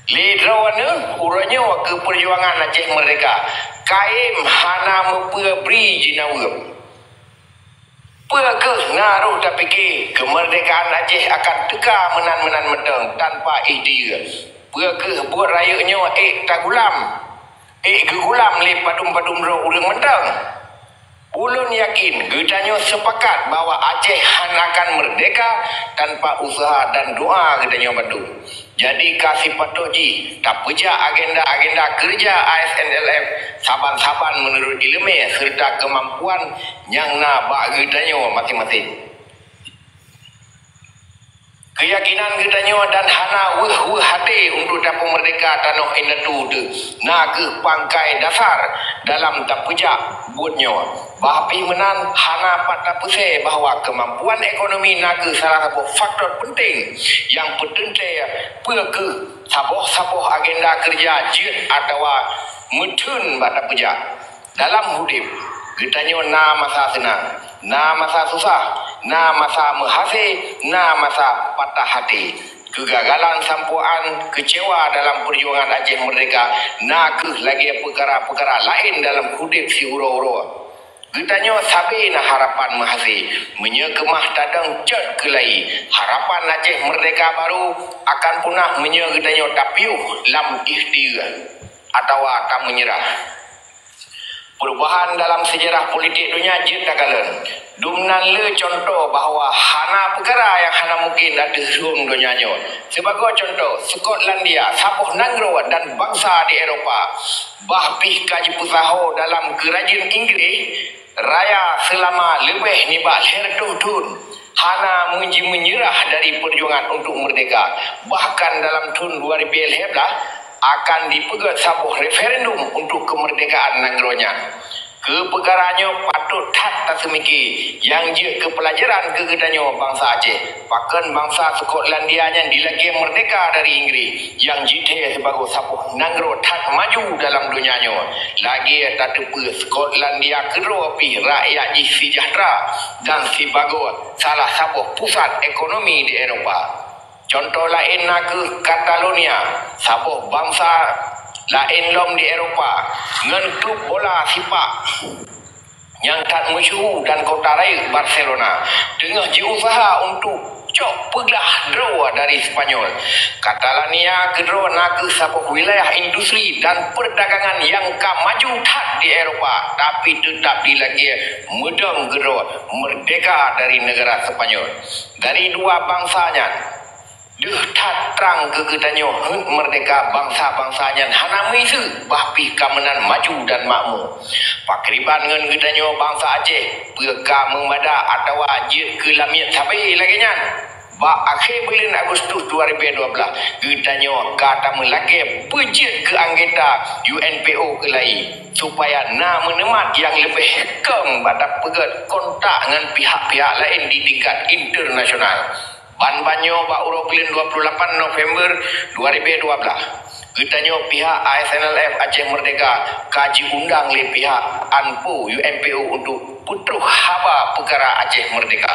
Lé droeneuh uroe nyoe keu peujuangan Aceh Merdeka, kayém hana meupeue bri jinaweub. Peue kheueh na roh tapike keumeurdekaan Aceh akan teuka meunan-meunan mantong tanpa ikhtiar? Peue kheueh buet rayeuk nyoe ék tagulam, ék geugulam lé padum-padum droe ureuëng mantong? Ulôn yakin geutanyoe seupakat bahwa Aceh hana akan meurdeka tanpa useuha dan doa geutanyoe bandum. Jadi ka sipatot jih tapeujak agenda-agenda keureuja A S N L F saban-saban meunurot iéleumé seureuta keumampuan nyang na bak geutanyoe maséng-maséng. Keuyakinan geutanyoe dan hana weueh-weueh até untuk tapeumeurdeka tanoh indatu teuh na kheueh pangkai dasar dalam tapeujak buet nyoe. Bah pih meunan, hana pat tapeusé bahwa keumampuan ekonomi na kheueh salah saboh faktor peunteng nyang peuteuntée peue kheueh saboh-saboh agenda keureuja jeuet atawa meutheun bak tapeujak. Dalam udeb, geutanyoe na masa seunang, na masa susah, na masa meuhasé, na masa patah até. Keugagalan sampoe án, keucewa dalam peujuangan Aceh Meurdeka na kheueh lagée peukara-peukara laén dalam udeb siuroe-uroe. Geutanyoe sabe na harapan meuhasé, meunyoe keumah tadong cot keulayi. Harapan Aceh Meurdeka barô akan punah meunyoe geutanyoe tapiôh lam ikhtiar atawa tameunyeurah. Perubahan dalam sejarah politik donya jeuet takalon. Dumnan le cuntoh bahwa hana peukara nyang hana mungken ateueh rhueng donya nyoe. Sibagoe cuntoh, Skotlandia, saboh nanggroe dan bansa di Eropa, bah pih ka jipeusaho dalam keurajeuen Inggréh Raya seulama leubeh nibak lhée reutôh thon. Hana meuji-, meunyeurah dari peujuangan untuk meurdeka. Bahkan dalam thon dua ribée lhée blaih, akan dipeugét saboh referendum untuk keumeurdekaan nanggroe nyan. Keu peukara nyoe patot that taseumike nyang jeuet keu peulajaran keu geutanyoe bansa Aceh. Pakon bansa Skotlandia nyan dilakée meurdeka dari Inggréh nyang jithée sibagoe saboh nanggroe that maju dalam donya nyoe. Lagée tateupeue Skotlandia keudroe pih rakyat jih seujahteura dan sibagoe salah saboh pusat ekonomi di Eropa. Cuntoh laén na kheueh Catalonia, saboh bansa laén lom di Eropa, ngon klub bola sipak nyang that meusyeuhu dan kota rayeuk Barcelona, teungoh jiuseuha untuk cok peuglah droe dari Spanyol. Catalonia keudroe na kheueh saboh wilayah industri dan peurdagangan nyang ka maju that di Eropa, tapi teutab dilakée meudong keudroe meurdeka dari neugara Spanyol. Dari dua bansa nyan, deuh that trang keu geutanyoe heuet meurdeka bansa-bansa nyan hana meuiseue, bah pih ka meunan maju dan makmu. Pakriban ngon geutanyoe bansa Aceh, peue ka meumada atawa jeuet keu lamiet sabe lagée nyan? Bak akhé buleuen Agustus dua ribée dua blaih, geutanyoe ka tameulakée peujeuet keu anggota U N P O keulayi, supaya na meuneumat nyang leubeh kong bak tapeugét kontak ngon pihak-pihak laén di tingkat internasional. Ban-ban nyoe bak uroe buleuen dua puluh lapan November dua ribée dua blaih, geutanyoe pihak A S N L F Aceh Meurdeka ka jiundang lé pihak ANPO U N P O untuk peutroh haba peukara Aceh Meurdeka.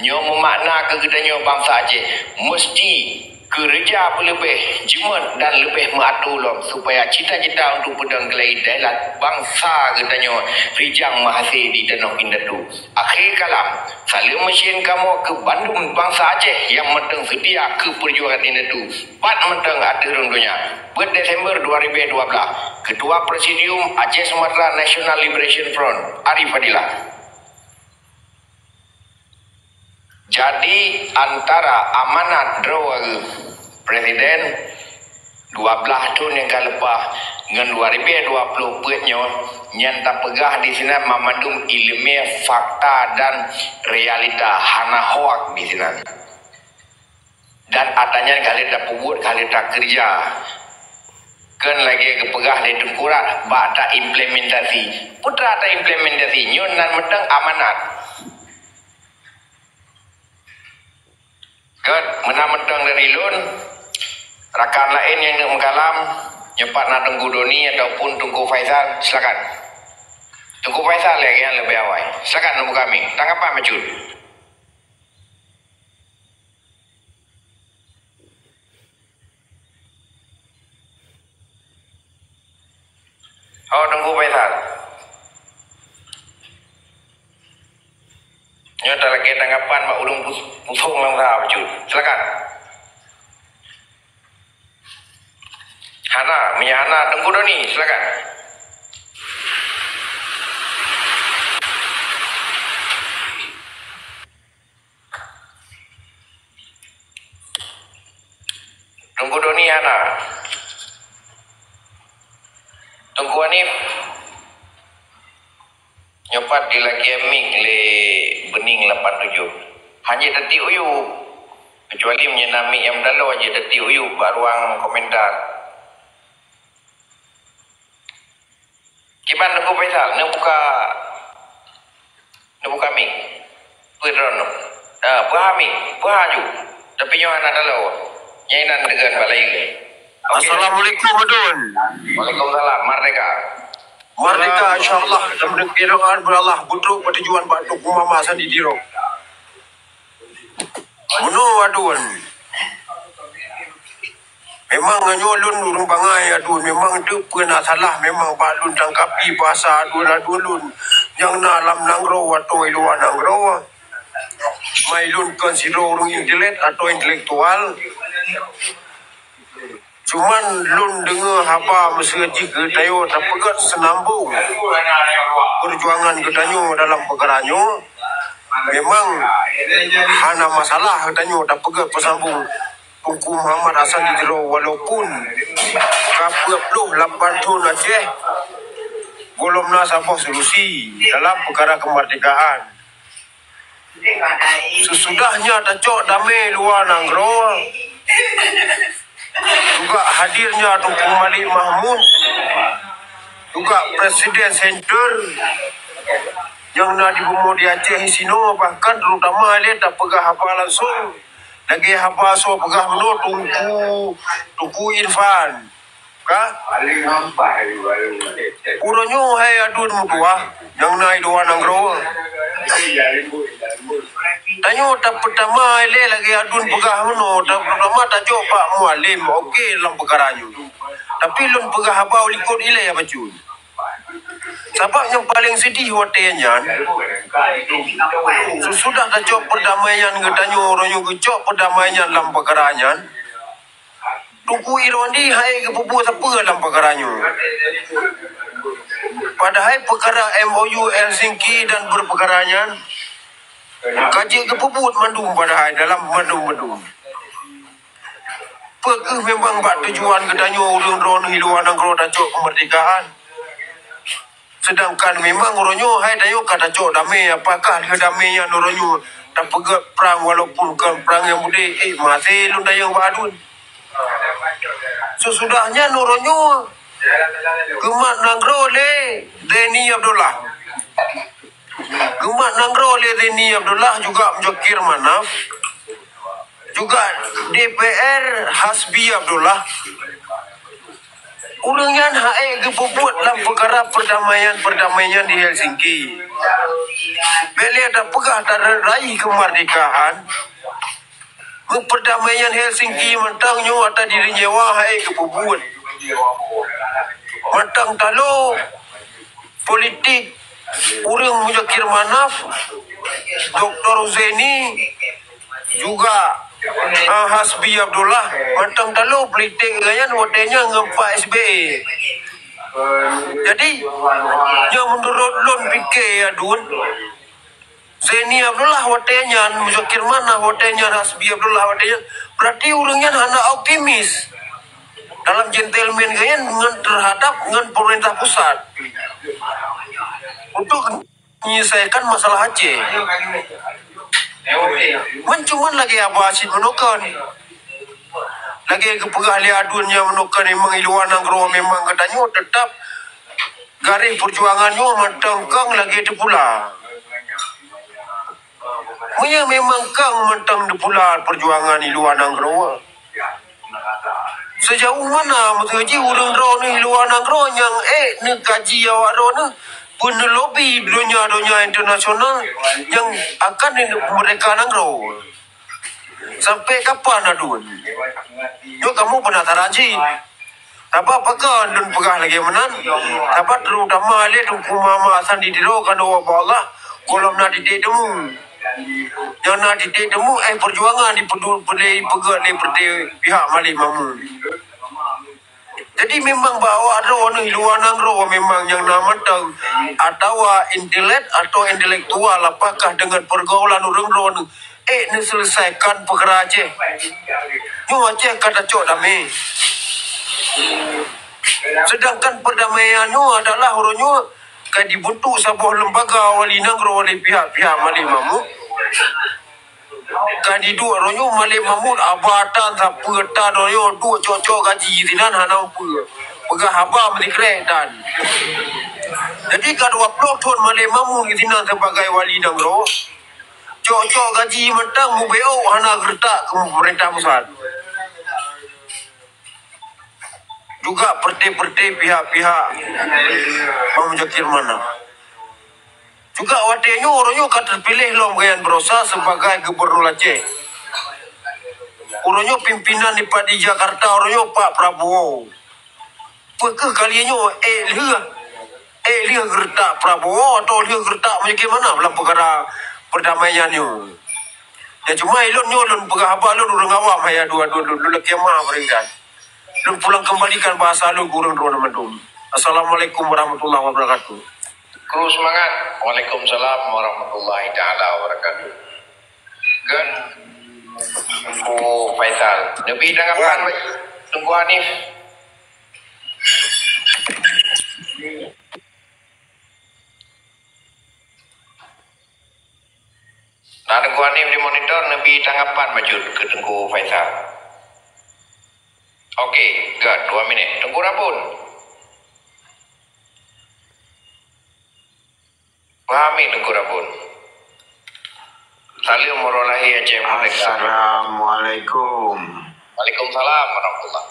Nyoe meumakna keu geutanyoe bansa Aceh, meuseuti keureuja beuleubeh jeuet dan leubeh meuatoe lom supaya cita-cita untuk peudong keulayi dailat bansa geutanyoe rijang meuhasé di tanoh indatu. Akhé kalam, saleuem meusyén kamoe keu bandum bansa Aceh nyang mantong seutia keu peujuangan indatu, pat mantong ateueh rhueng donya. Peuet Desember dua ribée dua blaih, Ketua Presidium Aceh Sumatra National Liberation Front, Arif Fadilah. Jadi, antara amanat droe Presiden dua blaih thon nyang ka leupah ngon dua ribée dua ploh peuet nyoe, nyan tapeugah disinan mamandum iéleumé, fakta dan realita, hana hoak disinan. Dan atra nyan ka lheueh tapeubuet, ka lheueh takeureuja. Kon lagée geupeugah lé Teungku Rat bak taimplementasi. Peue teuma taimplementasi, nyoe nan mantong amanat. Gét, meunan mantong dari lôn, rakan laén nyang neuk meukalam, nyoe pat na Teungku Doni ataupun Teungku Faisal, silakan. Teungku Faisal lé nyang leubeh awai. Silakan, Teungku kami. Tanggapan bacut. Ho, Teungku Faisal. Nyoe talakée tanggapan bak ulôn pus-, pusong lam usaha bacut. Silakan. Hana, meunyo hana, Teungku Doni, silakan. Teungku Doni hana. Teungku Hanif. Nyoe pat dilakée mic lé Bening lapan tujoh. Hana jeuet tatiek u YouTube. Kecuali meunyo na mic nyang meudaloe jeuet tatiek u YouTube bak ruang komentar. Kiban Teungku Faisal, neubuka, neubuka mic. Peue droeneuh? Ah, peuhami, peuhaju. Tapi nyoe hana talo. Nyan inan deungon bak laén. Oke. Assalamualaikum, Adun. Waalaikumsalam, merdeka. Merdeka, insya Allah. Dan berdoa bak Allah, butruk pertujuan bak Teungku Muhammad Sandi Tiro. Bunoe, Adun. Memang nyoe lôn ureuëng bangai, Adun. Memang teuk peue na salah, memang bak lôn tangkapi bahasa Adun, Adun lôn. Nyang na lam nanggroe atau i luwa nanggroe. Mai lôn kon sidroe ureuëng intelek atau intelektual. Cuman lôn deungoe haba meuseu jih geutanyoe tapeugét seunambong peujuangan geutanyoe dalam peukara nyoe. Memang hana masalah geutanyoe tapeugét peusambong Teungku Muhammad Hasan di Tiro, walaupun ka peuet ploh lapan thon Aceh gohlom na saboh solusi dalam peukara keumeurdekaan. Sesudah nyan tacok damé luwa nanggroe, juga hadir nyan Teungku Malik Mahmud, juga Presiden Center nyang na di bumoe di Aceh sinoe, bahkan terutama lé tapeugah haba langsong lagée haba soe peugah bunoe Teungku, Teungku Irfan. Ka? Uroe nyoe hai Adun meutuah nyang na i luwa nanggroe. Tanyoe tapeutama ilée lagée Adun peugah meunoe, tapeutama tajok bak mualem, oke, lam peukara nyoe. Tapi lôn peugah haba u likot ilée bacut. Sabab nyang paleng seudeh watée nyan, sesudah tacok peurdamaian geutanyoe, uroe nyoe geucok peurdamaian lam peukara nyan, Teungku Irwandi hana geupeubuet sapeue lam peukara nyoe. Padahai peukara M O U Helsinki dan berpeukara nyan ka jeuet geupeubuet mandum padahai dalam mandum-mandum. Peu kheueh memang bak tujuan geutanyoe ureuëng droeneuh i luwa nanggroe tacok keumeurdekaan? Seudangkan memang uroe nyoe hai tanyoe ka tacok damé, apakah lheueh damé nyan uroe nyoe tapeugét prang walaupun kon prang nyang beudé, éh, maté lôn tanyong bak Adun. Sesudah nyan uroe nyoe geumat nanggroe lé Zaini Abdullah. Geumat nanggroe lé Zaini Abdullah juga Muzakir Manaf, juga D P R Hasbi Abdullah. Ureuëng nyan hana geupeubuet lam peukara peurdamaian-peurdamaian di Helsinki. Bék lé tapeugah taraih keumeurdekaan, meupeurdamaian Helsinki mantong nyoe ata diri nyewa hana geupeubuet. Mantong talo politik ureuëng Muzakir Manaf, Doktor Zaini, juga, ah, Hasbi Abdullah, mantong talo politik geutanyoe watée nyan ngon Pak S B Y. Jadi, nyang meunurot lôn pike Adun, Zaini Abdullah watée nyan, Muzakir Manaf watée nyan, Hasbi Abdullah watée nyan, berarti ureuëng nyan hana optimis dalam gentleman geutanyoe ngon terhadap ngon pemerintah pusat untuk menyelesaikan masalah Aceh. Meucuman lagée haba cit meunoe kon. Lagée geupeugah lé Adun nyang meunoe kon, memang i luwa nanggroe memang geutanyoe teutap garéh peujuangan nyoe mantong kong lagée teupula. Meunyoe memang kong mantong teupula peujuangan i luwa nanggroe, sejauh mana meuseuti ureuëng droeneuh i luwa nanggroe nyang ék neukaji awak droeneuh, peue neulobi donya-donya internasional nyang akan neumerdeka nanggroe? Sampai kapan Adun? Nyoe kamoe penasaran cit. Sabab pakon lôn peugah lagée meunan? Sabab terutama lé Teungku Muhammad Hasan di Tiro keunoe bak Allah, gohlom na titik temu. Nyang na titik temu, eh, perjuangan dipeudu-, peugét lé peuté pihak Malik Mahmud. Jadi memang bak awak droeneuh luwa nanggroe memang nyang na mantong atawa intelek atau intelektual, apakah dengan pergaulan ureuëng droeneuh, eh, neuselesaikan peukara Aceh. Nyoe Aceh ka tacok damé. Sedangkan perdamaian nyoe adalah uroe nyoe ka dibentuk saboh lembaga wali nanggroe oleh pihak-pihak Malik Mahmud. Ka diduek uroe nyoe Malik Mahmud, abatan sapeue tan uroe nyoe duek cok-cok gaji sinan hana upeue. Peugah haba meusikrek tan. Jadi ka dua ploh thon Malik Mahmud sinan sebagai wali nanggroe. Cok-cok gaji mantong mubeok hana geuretak keu pemerintah pusat. Juga peureté-peureté pihak-pihak Bang Muzakir Manaf. Juga watée nyoe, uroe nyoe ka teupiléh lom Wayan Baroesa sebagai Gubernur Aceh. Uroe nyoe pimpinan dipat di Jakarta, uroe nyoe Pak Prabowo. Peu kheueh kali nyoe, eh, lheueh, eh, lheueh geuretak Prabowo atau lheueh geuretak Muzakir Manaf lam peukara perdamaian nyoe? Ya, cuma ilôn nyoe lôn peugah haba lôn ureuëng awam, hai adoe-adoe lôn, lôn lakée meu'ah beuringkat. Lôn pulang kembalikan bahasa lôn keu ureuëng droe mandum. Assalamualaikum warahmatullahi wabarakatuh. Kru semangat. Waalaikumsalam warahmatullahi taala wabarakatuh. Gen Teungku Faisal. Neubri tanggapan Teungku Hanif. Nah, Teungku Hanif di monitor, neubri tanggapan bacut keu Teungku Faisal. Oke, gét, dua minit. Teungku Rabun. Pahami Teungku Rabun. Saleuem uroe lahé Aceh Merdeka. Assalamualaikum. Waalaikumsalam warahmatullah.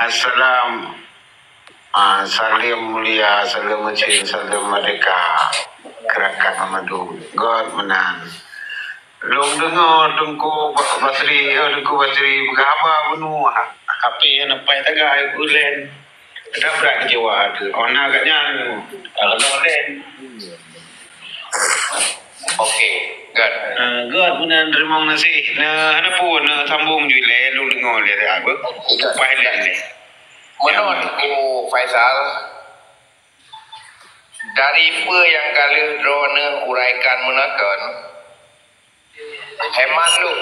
Assalam. Ah, saleuem mulia, saleuem meucin, saleuem merdeka. Gerakan Mamadu. Gét meunan. Lôn deungoe Teungku Basri, eh, Teungku Basri peugah haba bunoe. H P hana pai tagai ulen. Tabrak keucewa teuh. Oh, na gobnyan. Kalau ulen. Oke, gét. Ah, gét meunan, teurimong gaséh. Nah, hana peue, na sambung ju lé, lôn deungoe lé, apa? Oke, gét. Pai lé, lé. Meunan, Teungku Faisal, dari peue nyang ka lheueh droeneuh uraikan meunan kon, hemat lôn,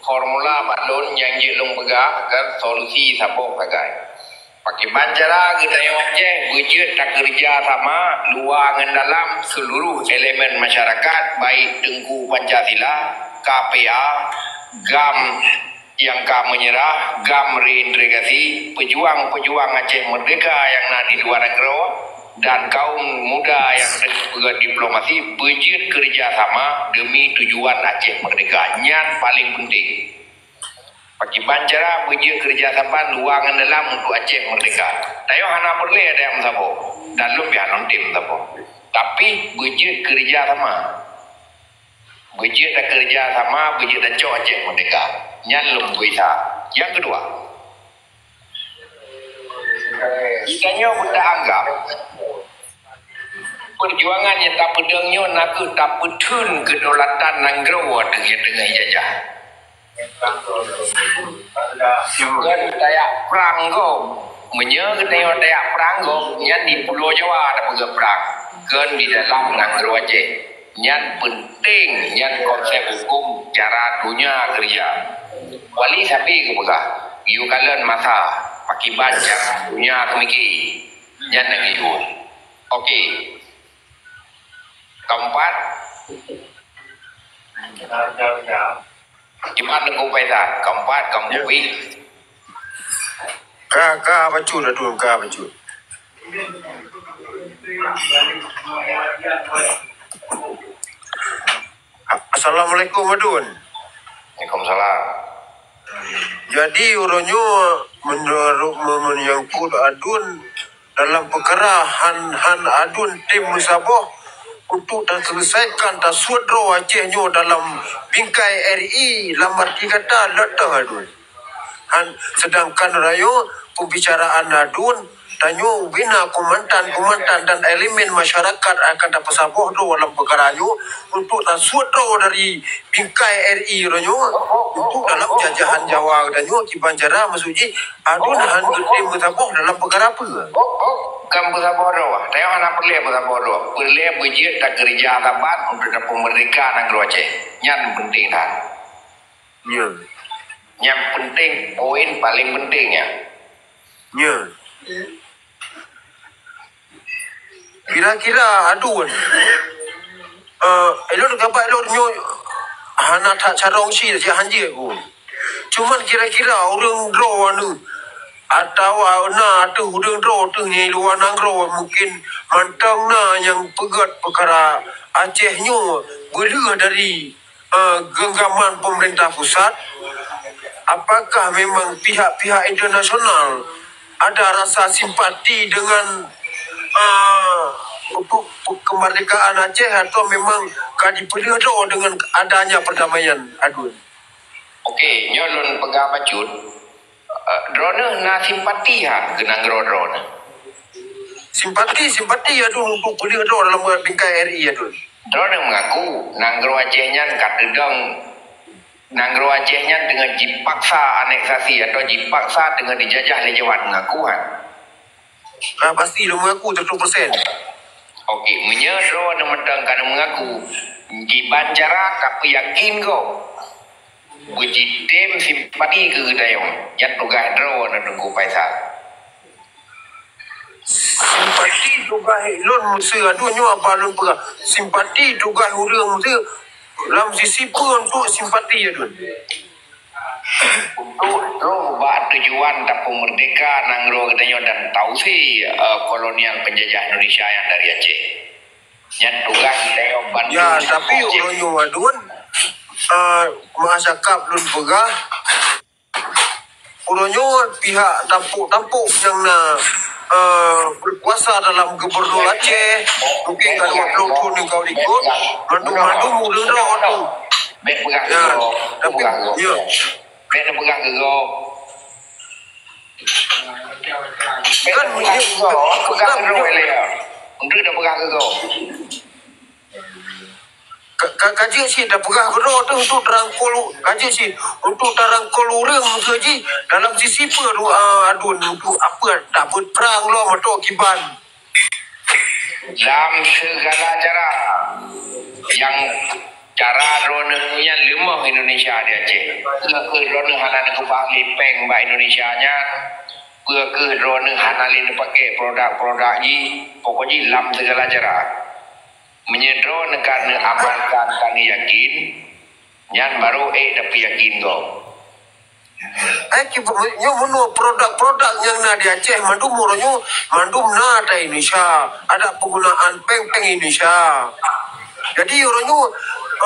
formula bak lôn nyang jeuet lôn peugah kon solusi saboh sagai. Pakiban cara geutanyoe Aceh beujeuet takeureuja sama luwa ngon dalam seuluruh elemen masyarakat, baik Teungku Pancasila, K P A, GAM nyang ka meunyeurah, GAM reintegrasi, peujuang-peujuang Aceh Merdeka nyang na di luwa nanggroe, dan kaum muda nyang teungoh peugét diplomasi beujeuet keureuja sama deumi tujuan Aceh Merdeka. Nyan paleng peunteng. Pakiban cara beujeuet keureuja sama luwa ngon dalam untuk Aceh Merdeka. Tanyoe hana peureulée ada nyang meusaboh, dan lôn pih hana tem meusaboh. Tapi beujeuet keureuja sama. Beujeuet takeureuja sama, beujeuet tacok Aceh Merdeka. Nyan lôn peugisa. Nyang keudua, geutanyoe beutaanggab peujuangan nyang tapeudong nyoe nakeuh tapeutheun keudaulatan nanggroe ateueh nyang teungoh jijajah. Ngon tayak prang gob. Meunyoe geutanyoe tayak prang gob, nyan di Pulo Jawa tapeugah prang. Kon di dalam nanggroe Aceh. Nyan peunteng, nyan konsep huköm cara donya keureuja. Wali Sabi geupeugah, geuyue kalon masa, pakiban cara donya keumiki. Nyan lagée nyoe. Oke. Keempat. Iman Teungku Faisal. Keempat, keempat. Ya. Ka, ka bacut, Adun, ka bacut. Assalamualaikum, Adun. Waalaikumsalam. Jadi, uroe nyoe meunurot me-, menyangkut Adun dalam peukara han, han Adun tem meusaboh untuk taseuleusaika, tasuet droe Aceh nyoe dalam bingkai R I, lam arti kata, leutoh Adun. Han, sedangkan rayo pembicaraan adun, tanyoe bina komandan-komandan dan elemen masyarakat akan tapeusaboh droe dalam peukara nyoe untuk tasuet droe dari bingkai R I uroe nyoe untuk dalam jajahan Jawa geutanyoe kiban cara maksud jih adun han geutem meusaboh dalam peukara peue. Kan peusaboh droe, tanyoe hana peureulée peusaboh droe. Peureulée beujeuet takeureuja saban untuk tapeumeurdeka nanggroe Aceh. Nyan peunteng that. Ya. Nyang peunteng, poin paléng peunteng nyan. Ya. Kira-kira adun. Eh, ilôn gabak ilôn nyoe hana that carông cit, cit hanjeuet ku. Cuman kira-kira ureuëng droe anu atawa na ateueh ureuëng droe teuh nyang luwa nanggroe mungkin mantong na nyang peugét peukara Aceh nyoe beuleueh dari eh, genggaman pemerintah pusat, apakah memang pihak-pihak internasional ada rasa simpati dengan eh, untuk kemerdekaan Aceh atau memang ka dipeuleueh droe dengan adanya perdamaian adun? Okey, nyoe lôn peugah bacut. Eh, droeneuh na simpati ha keu nanggroe droeneuh? Simpati, simpati adun untuk peuleueh droe dalam bingkai R I adun. Droeneuh mengaku nanggroe Aceh nyan ka teudong, nanggroe Aceh nyan teungoh jipaksa aneksasi atau jipaksa teungoh dijajah lé Jawa, mengaku ha? Ka pasti lôn mengaku seratus persen. Okey, meunyoe droeneuh mantong ka mengaku, kiban cara ka peuyakin gob beujitem simpati keu geutanyoe, nyan tugaih droeneuh Teungku Faisal. Simpati tugaih lôn meuseu adun nyoe apa lôn peugah. Simpati tugaih ureuëng meuseu lam sisi peue untuk simpati adun. Untuk droe bak tujuan tapeumeurdeka nanggroe geutanyoe dan tausi eh, kolonial penjajah Indonesia nyang dari Aceh. Nyan tugaih geutanyoe bandum. Ya, tapi uroe nyoe adun, eh, masa kap lôn peugah, uroe nyoe pihak tampok-tampok nyang na eh, berkuasa dalam gubernur Aceh, mungkin ka dua puluh tahun yang kau ikut, mandum-mandum ureuëng droe tu. Bèk peugah keu gob, tapi peugah keu gob. Ya. Bèk neupeugah keu gob. Kan peugah keu gob, peugah keu droe lé. Untuk dah peugah keu gob. Ka, ka, ka jeuet cit tapeugah keudroe teuh untuk tarangkul, ka jeuet cit untuk tarangkul ureuëng meuseu jih dalam sisi peue dua adun untuk apa tabeuet prang lom atau kiban. Lam segala cara yang cara droeneuh nyan leumoh Indonesia di Aceh. Keu droeneuh hana neukeubah lé péng bak Indonesia nyan, peu keuh droeneuh hana lé neupaké produk-produk jih, pokok jih lam segala cara. Meunyoe droeneuh ka neuamalkan ka neuyakin, nyan barô ék tapeuyakin gob. Eh, nyoe bunoe produk-produk nyang na di Aceh mandum uroe nyoe mandum na ata Indonesia, ada penggunaan péng-péng Indonesia. Jadi uroe nyoe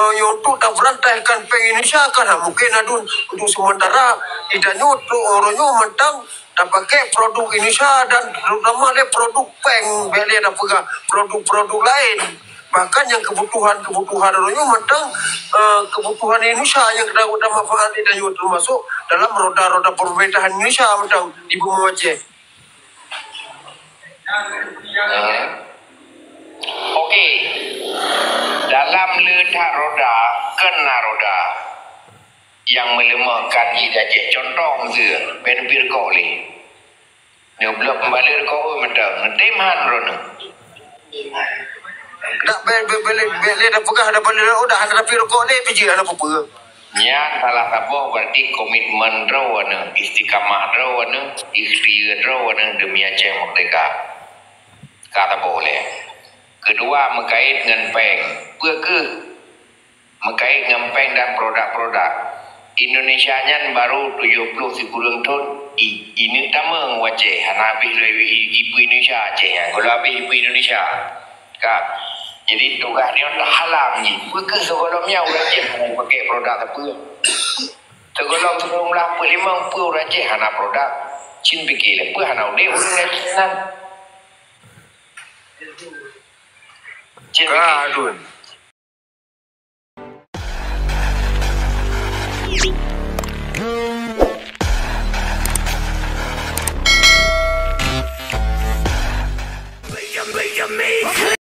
eh, untuk tabeurantaikan péng Indonesia kan ha, mungkin adun untuk sementara tidak nyoe untuk uroe nyoe mantong tapaké produk Indonesia dan terutama lé produk péng, bèk lé tapeugah produk-produk laén. Bahkan nyang kebutuhan-kebutuhan uroe nyoe mantong eh, kebutuhan Indonesia nyang ka tamanfaat di tanyoe termasuk dalam roda-roda pemerintahan Indonesia mantong di bumoe Aceh. Okey. Dalam le that roda, kon na roda nyang meuleumohkan jih di Aceh. Contoh meuseu, bèk neupiep rukok lé. Nyoe blok pembalek rukok mantong. Neutem han droeneuh. Dak bèk, bèk, bèk lé, bèk lé tapeugah, dak bèk lé, oh, dak hana tapiep rukok lé, pih jeuet hana peue-peue. Nyan salah saboh berarti komitmen droeneuh, istiqamah droeneuh, ikhtiar droeneuh demi Aceh merdeka. Ka saboh lé. Keudua, meukait ngon péng. Peu keuh meukait ngon péng dan produk-produk. Indonesia nyan baru tujoh ploh sikureueng thon i-, ineuk tamong u Aceh, hana habéh lé i-, ipeue Indonesia Aceh nyan, gohlom habéh ipeue Indonesia. Ka. Jadi tugaih nyoe tahalang jih. Peu keuh sigohlom nyan ureueng Aceh hana paké produk sapeue? Sigohlom sikureueng blah peuet limong peue ureueng Aceh hana produk? Cit pike lé peue hana udép ureueng Aceh nyan. Cit pike. Ka adun. me.